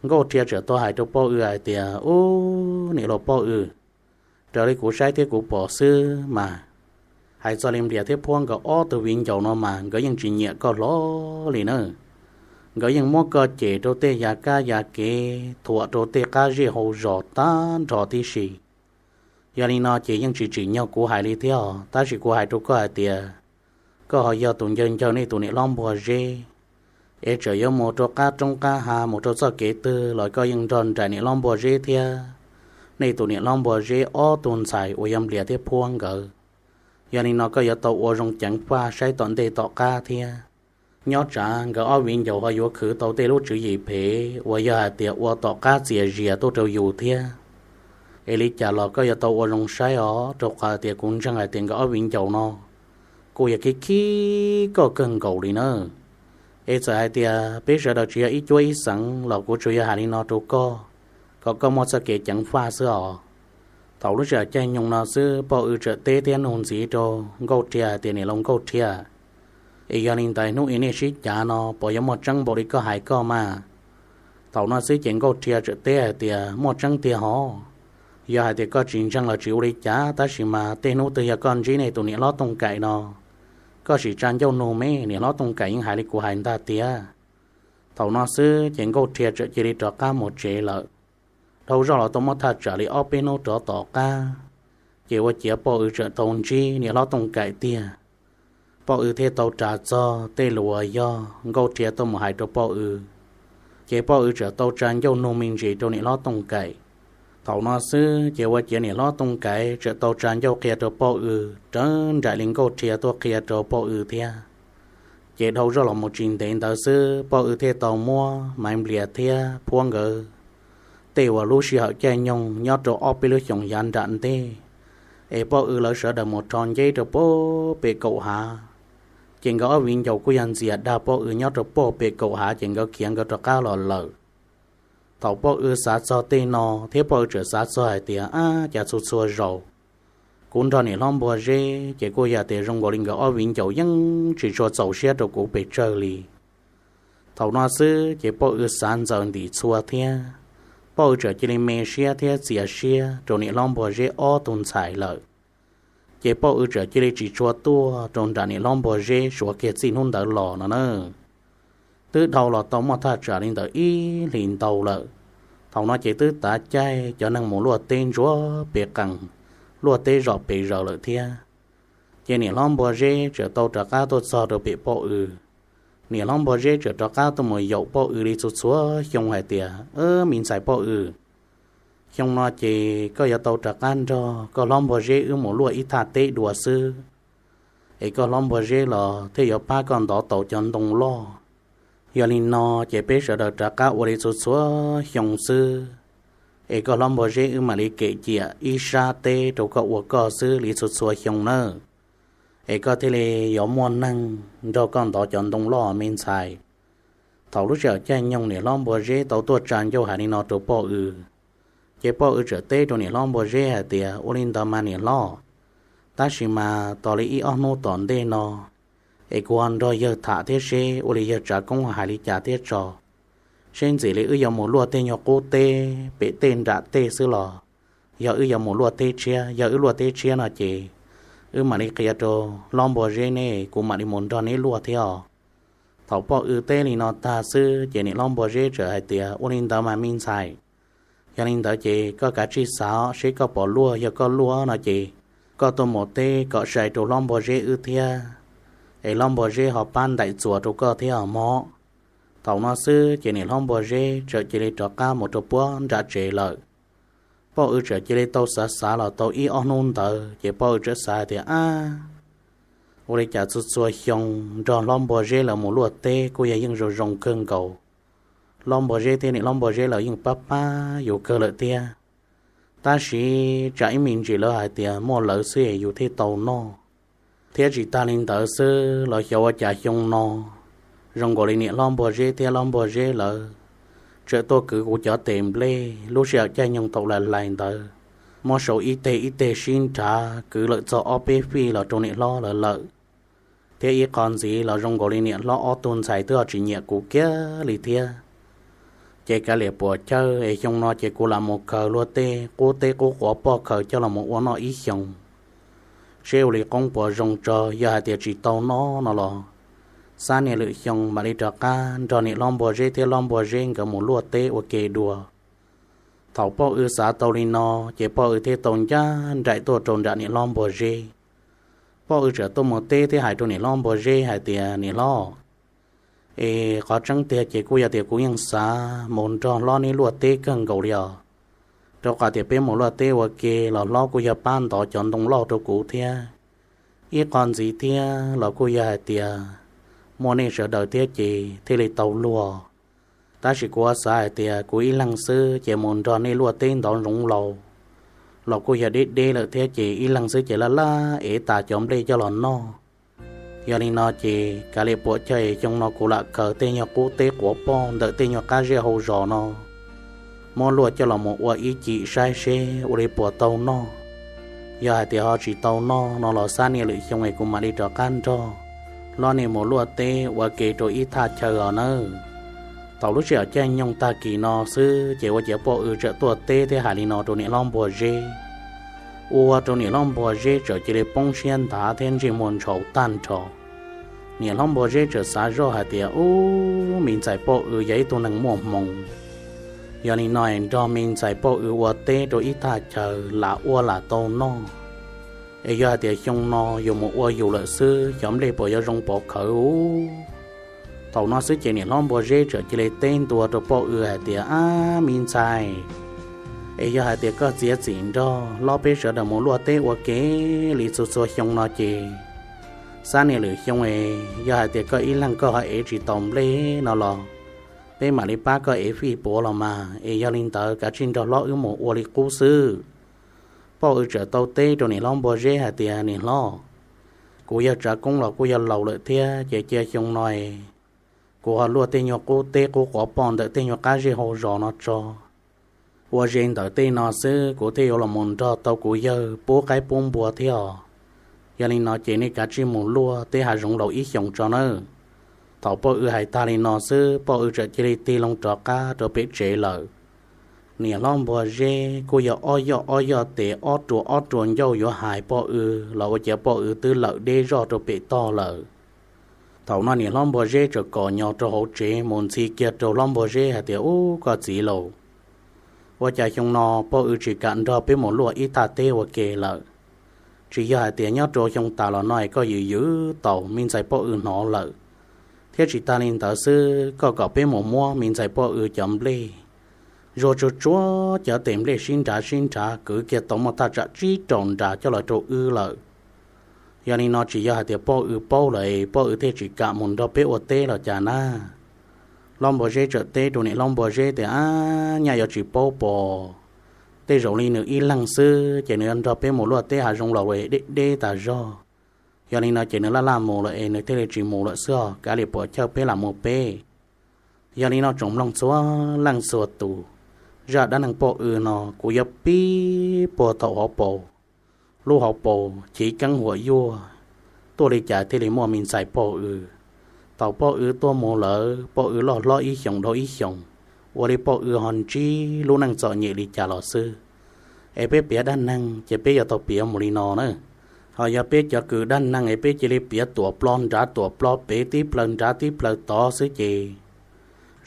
Nkauj Rhia txawm tau hais rau Poj Ws hais tias, Ub, niam laus Poj Ws, raws li kuv saib thiab kuv pom xwb mas, hais txog li Nplias thiab Phuab nkawd ob tug viv ncaus no mas nkawd yeej tsis nyiam koj hlo li na. Nkawd yeej muab koj cem rau tej yav kab yav kev, thuam rau tej qab zej hauv zos tag nrho tib si. Yog li no ces yeej tsis tsim nyog kuv hais li thiab os, tab sis kuv hais rau koj hais tias, koj ho yog tus ncawg ncawg nej tus niam hlob Npua Zeb, es txawm yuav mus rau qab roob qab hav, mus rau txoj kev twg los koj yeej nrog nraim niam hlob Npua Zeb thiab nej tus niam hlob Npua Zeb ob tug ntxhais uas yog Nplias thiab Phuab nkawd. Yog li no koj yuav tau ua zoo ceev faj saib tom ntej tom qab thiab. Nyob tsam nkawd ob viv ncaus ho yuav khwv tau tej lub tswv yim phem uas yog hais tias ua tom qab txias zias tuaj rau yus thiab. Es li cas los koj yuav tau ua zoo saib os, rau qhov tias kuv ntseeg hais tias nkawd ob viv ncaus no kuj yog khib khib koj kawg nkaus li na. Es txawm hais tias peb sawv daws tsis yog ib cuab ib xeev los kuv tsuas yog hais li no rau koj, kom koj muaj txoj kev ceev faj xwb os. Thaum lub sij hawm caij nyoog no xwb, poj W txawm teb thiab nug ntxiv rau Nkauj Rhia hais tias, Niam laus Nkauj Rhia, es yog li ntawd hnub ib nej sib cav no puas yuav muaj tseeb npaum li koj hais koj mas? Thaum no xwb ces Nkauj Rhia txawm teb hais tias, Muaj tseeb tiag hov. Yog hais tias koj tsis ntseeg los tsis ua li cas, tab sis mas tej hnub twg yog koj ntsib nej tus niam hlob Tooj Kaim no, koj sim tsa ncauj nug me, niam hlob Tooj Kaim yeej hais li kuv hais ntag tiag. Thaum no xwb ces Nkauj Rhia txawm cia li rov qab mus tsev lawm. Dhau zoj los tau muaj thaj tsam li ob peb hnub rov tom qab, ces ua ciav poj W txawm tau ntsib niam hlob Tooj Kaim tiag. Poj W thiaj tau ras txog tej lus uas yog Nkauj Rhia tuaj mus hais rau poj W. Ces poj W txawm tau tsa ncauj nug me ntsis rau niam hlob Tooj Kaim. Thaum no xwb ces ua ciav niam hlob Tooj Kaim txawm tau tsa ncauj qhia rau poj W rawv nraim li Nkauj Rhia tuaj qhia rau poj W thiab. Ces dhau zoj los mus tsis ntev ntawd xwb, poj W thiaj tau muab Maiv Nplias thiab Phuab nkawd tej uas lub sij hawm caij nyoog nyob rau ob peb lub xyoos yav nram ntej, es poj W lawv sawv daws mus rho nceb rau pem kaum hav. Ces nkawd ob viv ncaus kuj yog ntxias dag poj W nyob rau pem kaum hav, ces nkawd khiav nkawd rov qab los lawm. Thaum poj W xav txog tej no thiab poj W txawm xav txog hais tias, Ab, cas txhua txhua zaus kuv nrog niam hlob Npua Zeb ces kuj yog tias zoo nkaus li nkawd ob viv ncaus yeej tsis tshua txaus siab rau kuv pes tsawg li. Thaum no xwb ces poj W xav ntxaws ntim txhua thiab, poj W txawm cia li me siab thiab txias siab rau niam hlob Npua Zeb ob tug ntxhais lawm. Ces poj W txawm cia li tsis tshua tuaj rau nram niam hlob Npua Zeb suav kiag txij hnub ntawd los no na. Twb dhau los tau muaj thaj tsam li ntawm ib hlis ntau lawm. Thaum no ces twb tav caij cov neeg mus luaj teb ntsuav pes qees, luaj teb zom pes zaws lawm thiab. Ces niam hlob Npua Zeb txawm tau rov qab tuaj txog rau pem poj W. Niam hlob Npua Zeb txawm rov qab tuaj mus yaum poj W li txhua txhua xyoo hais tias, Me ntxhais poj W, xyoo no ces koj yuav tau rov qab nrog koj hlob Npua Zeb wb mus luaj ib thaj teb dua xwb, es koj hlob Npua Zeb los thiaj yuav pab koj ntov tau cov ntoo loj. Yog li no ces peb sawv daws rov qab ua li txhua txhua xyoo xwb, es koj hlob Npua Zeb wb mam li kem ciam ib sab teb rau koj ua koj xwb li txhua txhua xyoo nawb. Es koj thiaj li yuav muaj neeg nrog koj ntov cov ntoo loj me ntxhais. Thaum lub sij hawm caij nyoog niam hlob Npua Zeb tau tuaj tsa ncauj hais li no rau poj W, ces poj W txawm teb rau niam hlob Npua Zeb hais tias, Ua li ntawd mas niam hlob, tab sis mas tos li ib ob hnub tom ntej no es kuv ho nrog yawg tham thiab seb ua li yawg tsav koob hais li cas thiab tso. Seb ntxim li wb yuav mus luaj tej nyuag qub teb pem tej nram tej xwb los yog wb yuav mus luaj teb tshiab. Yog wb luaj teb tshiab no ces wb mam li qhia rau hlob Npua Zeb neb, kuv mam li mus nrog neb luaj thiab os. Thaum poj W teb li no tag xwb ces niam hlob Npua Zeb txawm hais tias, Ua li ntawd mas me ntxhais, yog li ntawd ces koj kav tsij xav seb koj puas luaj, yog koj luaj no ces koj tuaj mus teb kom sai rau hlob Npua Zeb wb thiab, es hlob Npua Zeb ho pab ntaim txuas rau koj thiab os mog. Thaum no xwb ces niam hlob Npua Zeb txawm cia li rov qab mus rau puag nram tsev lawm. Poj W txawm cia li tau xav xav los tau ib ob hnub ntawd ces poj W txawm xav tias, Ab, ua li cas txhua txhua xyoo nrog hlob Npua Zeb lawv mus luaj teb kuj yog yeej zoo zoo kawg nkaus. Hlob Npua Zeb thiab niam hlob Npua Zeb lawv yeej pab pab yus kawg lawm thiab. Tab sis tsam ib me ntsis lawv hais tias muaj lawv xwb es yus thiaj tau noj. Thiab tsis tag li ntawd xwb los xyov ua cas xyoo no zoo nkaus li niam hlob Npua Zeb thiab hlob Npua Zeb lawv txawm tuaj kwv kuv cov tes nplej lub sij hawm caij nyoog thaum lais lais ntawd, muab sau ib teg ib teg sib nrhav kwv lawm txog ob peb fij los rau niam hlob lawv lawm. Thiab ib qho ntxiv los zoo nkaus li niam hlob ob tug ntxhais twb ho tsis nyiam kuv kiag li thiab. Ces kav liam puas chawj es xyoo no ces kuv lam mus khaws luag tej qub teb qub quav poj khaws coj los mus ua noj ib xyoos, seb ua li qoob puas zoo tso. Yog hais tias tsis tau noj no los xab niag lwm xyoo mam li rov qab nrog niam hlob Npua Zeb thiab hlob Npua Zeb nkawd mus luaj teb ua ke dua. Thaum poj W xav tau li no, ces poj W thiaj tau ncaj nraim tuaj rau nram niam hlob Npua Zeb. Poj W txawm tuaj mus teb thiab hais rau niam hlob Npua Zeb hais tias, Niam hlob, es qhov tseeb tiag ces kuj yog tias kuv yeej xav mus nrog hlob neb luaj teb kawg nkaus li os, rau qhov tias peb mus luaj teb ua ke los hlob kuj yog pab ntov cov ntoo loj rau kuv thiab. Ib qho ntxiv thiab los kuj yog hais tias muaj nej sawv daws thiab ces thiaj li tau luag. Tab sis kuv xav hais tias kuv ib leeg xwb ces mus nrog nej luaj teb ntov ntsoov laus los kuj yog deb deb lawm thiab ces ib leeg xwb ces laj laj ev tas cov nplej coj los noj. Yog li no ces kav liam puam chawj, xyoo no kuv lam khaws tej nyuag qub teb quav poj ntawm tej nyuag qab zej hauv zos no muab luaj coj los mus ua ib cim saib seb ua li puas tau noj. Yog hais tias ho tsis tau noj no los xab niag lwm xyoo es kuv mam li rov qab nrog hlob niag mus luaj teb ua ke rau ib thaj chaw os nawb. Thaum lub sij hawm caij nyoog tag kis no xwb ces ua ciav Poj Ws txawm tuaj teb thiab hais li no rau niam hlob Npua Zeb, ua rau niam hlob Npua Zeb txawm cia li poob siab nthav thiab ntsej muag ntshauv tag nrho. Niam hlob Npua Zeb txawm xav zoj hais tias, ub, me ntxhais Poj Ws yog ib tug neeg muaj hmoo. Yog li no es nrog me ntxhais Poj Ws ua teb rau ib thaj chaw lam ua lam tau noj. Es yog hais tias xyoo no yuav mus ua yus lawm xwb, cov nplej puas yuav zoo pov khawv ub? Thaum no xwb ces niam hlob Npua Zeb txawm cia li teb ntua rau Poj Ws hais tias, ab, me ntxhais, es yog hais tias koj txiav txim nrog hlob peb sawv daws mus luaj teb ua ke li txhua txhua xyoo no ces xab niag lwm xyoo es yog hais tias koj ib leeg koj ho ev tsis taus nplej no los peb mam li pab koj ev fij puav los mas. Es yog li ntawd kav tsij nrog hlob wb mus ua li qub xwb. Poj Ws txawm tau teb rau niam hlob Npua Zeb hais tias, niam hlob, kuv yawg Tsav Koob los kuj yog laus lawm thiab ces cia xyoo no kuv ho luaj tej nyuag qub teb qub quav poj ntawm tej nyuag qab zej hauv zos no tso. Ua ze ntawm tej no xwb kuv thiaj yuav los mus nrog tau kuv yawg pub qaib pub npua thiab os. Yog li no ces nej kav tsij mus luaj teb hav zoov laus ib xyoos tso nawb. Thaum Poj Ws hais tag li no xwb, Poj Ws txawm cia li tig loo rov qab rau pem tsev lawm. Niam hlob Npua Zeb kuj yog ob yoj ob yoj tes ob rua ob rua ncauj yuav hais Poj Ws los ua ciav Poj Ws twb lawm deb zoj rau pem toj lawm. Thaum no niam hlob Npua Zeb txawm kom nyo rau hauv tsev mus ntxhi kiag rau hlob Npua Zeb hais tias, ub, koj txiv laus, ua cas xyoo no Poj Ws tsis kam nrog peb mus luaj ib thaj teb ua ke lawm? Tsis yog hais tias nyob rau xyoo tas los no es koj yws yws tau me ntxhais Poj Ws hnov lawm, thiab tsis tas li ntawd xwb, koj kom peb mus muab me ntxhais Poj Ws cov nplej zuag tsuag tsuag cov tes nplej sib nrhav sib nrhav kwv kiag tau muaj thaj tsam tsib rau nra coj los rau wb lawm. Yog li no tsis yog hais tias Poj Ws paub lawm es Poj Ws thiaj tsis kam mus nrog peb ua teb los cas na? Hlob Npua Zeb txawm teb rau niam hlob Npua Zeb tias, ab, nyaj yuav tsis paub pos, tej zaum li nws ib leeg xwb ces nws yuav nrog peb mus luaj teb hav zoov laus deb deb tas zog. Yog li no ces nws laj laj mus lawm es nws thiaj li tsis mus lawm xwb os, kav liam puam chawj peb lam mus peb. Yog li no tsoom mloog txhua leej txhua tus, zaj dab neeg Poj Ws no kuv yuav pib puag thaum hauv paus, lub hauv paus chiv keeb huam yuag, tuaj li cas thiaj li muaj me ntxhais Poj Ws. Thaum Poj Ws tuaj mus lawm, Poj Ws loj hlob ib xyoos dhau ib xyoos, ua li Poj Ws ho ntsib lub neej txom nyem li cas los xwb. Es peb piav dab neeg ces peb yuav tau piav mus li no na. Ho yog peb cov kws dab neeg es peb cia li piav tuam plo nrad tuam plo pem, tib plaws nrad tib plaws tod xwb ces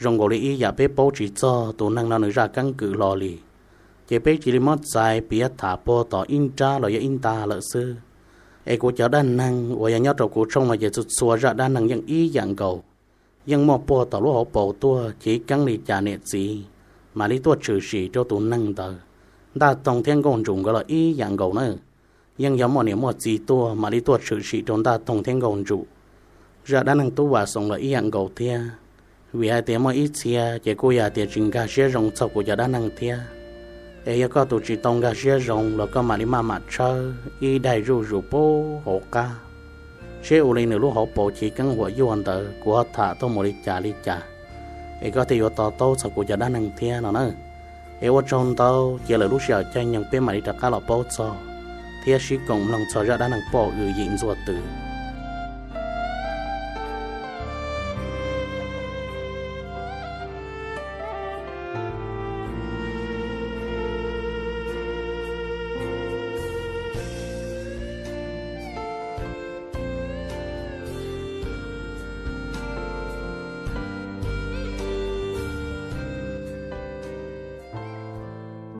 zoo nkaus li ib yam peb paub tsis txog tus neeg no nws zaj keeb kwm hlo li. Ces peb cia li muab txais piav tham puag tom ib nrab los yog ib nta lawm xwb. Es kuv cov dab neeg uas yog nyob rau kuv tshooj no ces txhua txhua zaj dab neeg yeej ib yam nkaus, yeej muaj puag tom lub hauv paus tuaj, chiv keeb li cas niam txiv mam li tuaj tshwm sim rau tus neeg ntawd. Ntaj Toog thiab Nkauj Ntsum nkawd los ib yam nkaus na, yeej yog muaj niam muaj txiv tuaj mam li tuaj tshwm sim rau Ntaj Toog thiab Nkauj Ntsum. Zaj dab neeg Tub Vam Xoom los ib yam nkaus thiab. Vim hais tias muaj ib txhia ces kuj yog hais tias tsis nkag siab zoo txog kuv cov dab neeg thiab. Es yog koj tus tsis tau nkag siab zoo los koj mam li maj mam tshawb ib daim zuj zus puag hauv qab, seb ua li nws lub hauv paus chiv keeb huam yuag ntawd kuv ho tham tuaj mus li cas li cas, es koj thiaj yuav to taub txog kuv cov dab neeg thiab no na. Es ua tsaug ntau, cia lawm lub sij hawm caij nyoog peb mam li rov qab los paub txog thiab sib koom mloog txog zaj dab neeg Poj Ws yim ntxuaj twm.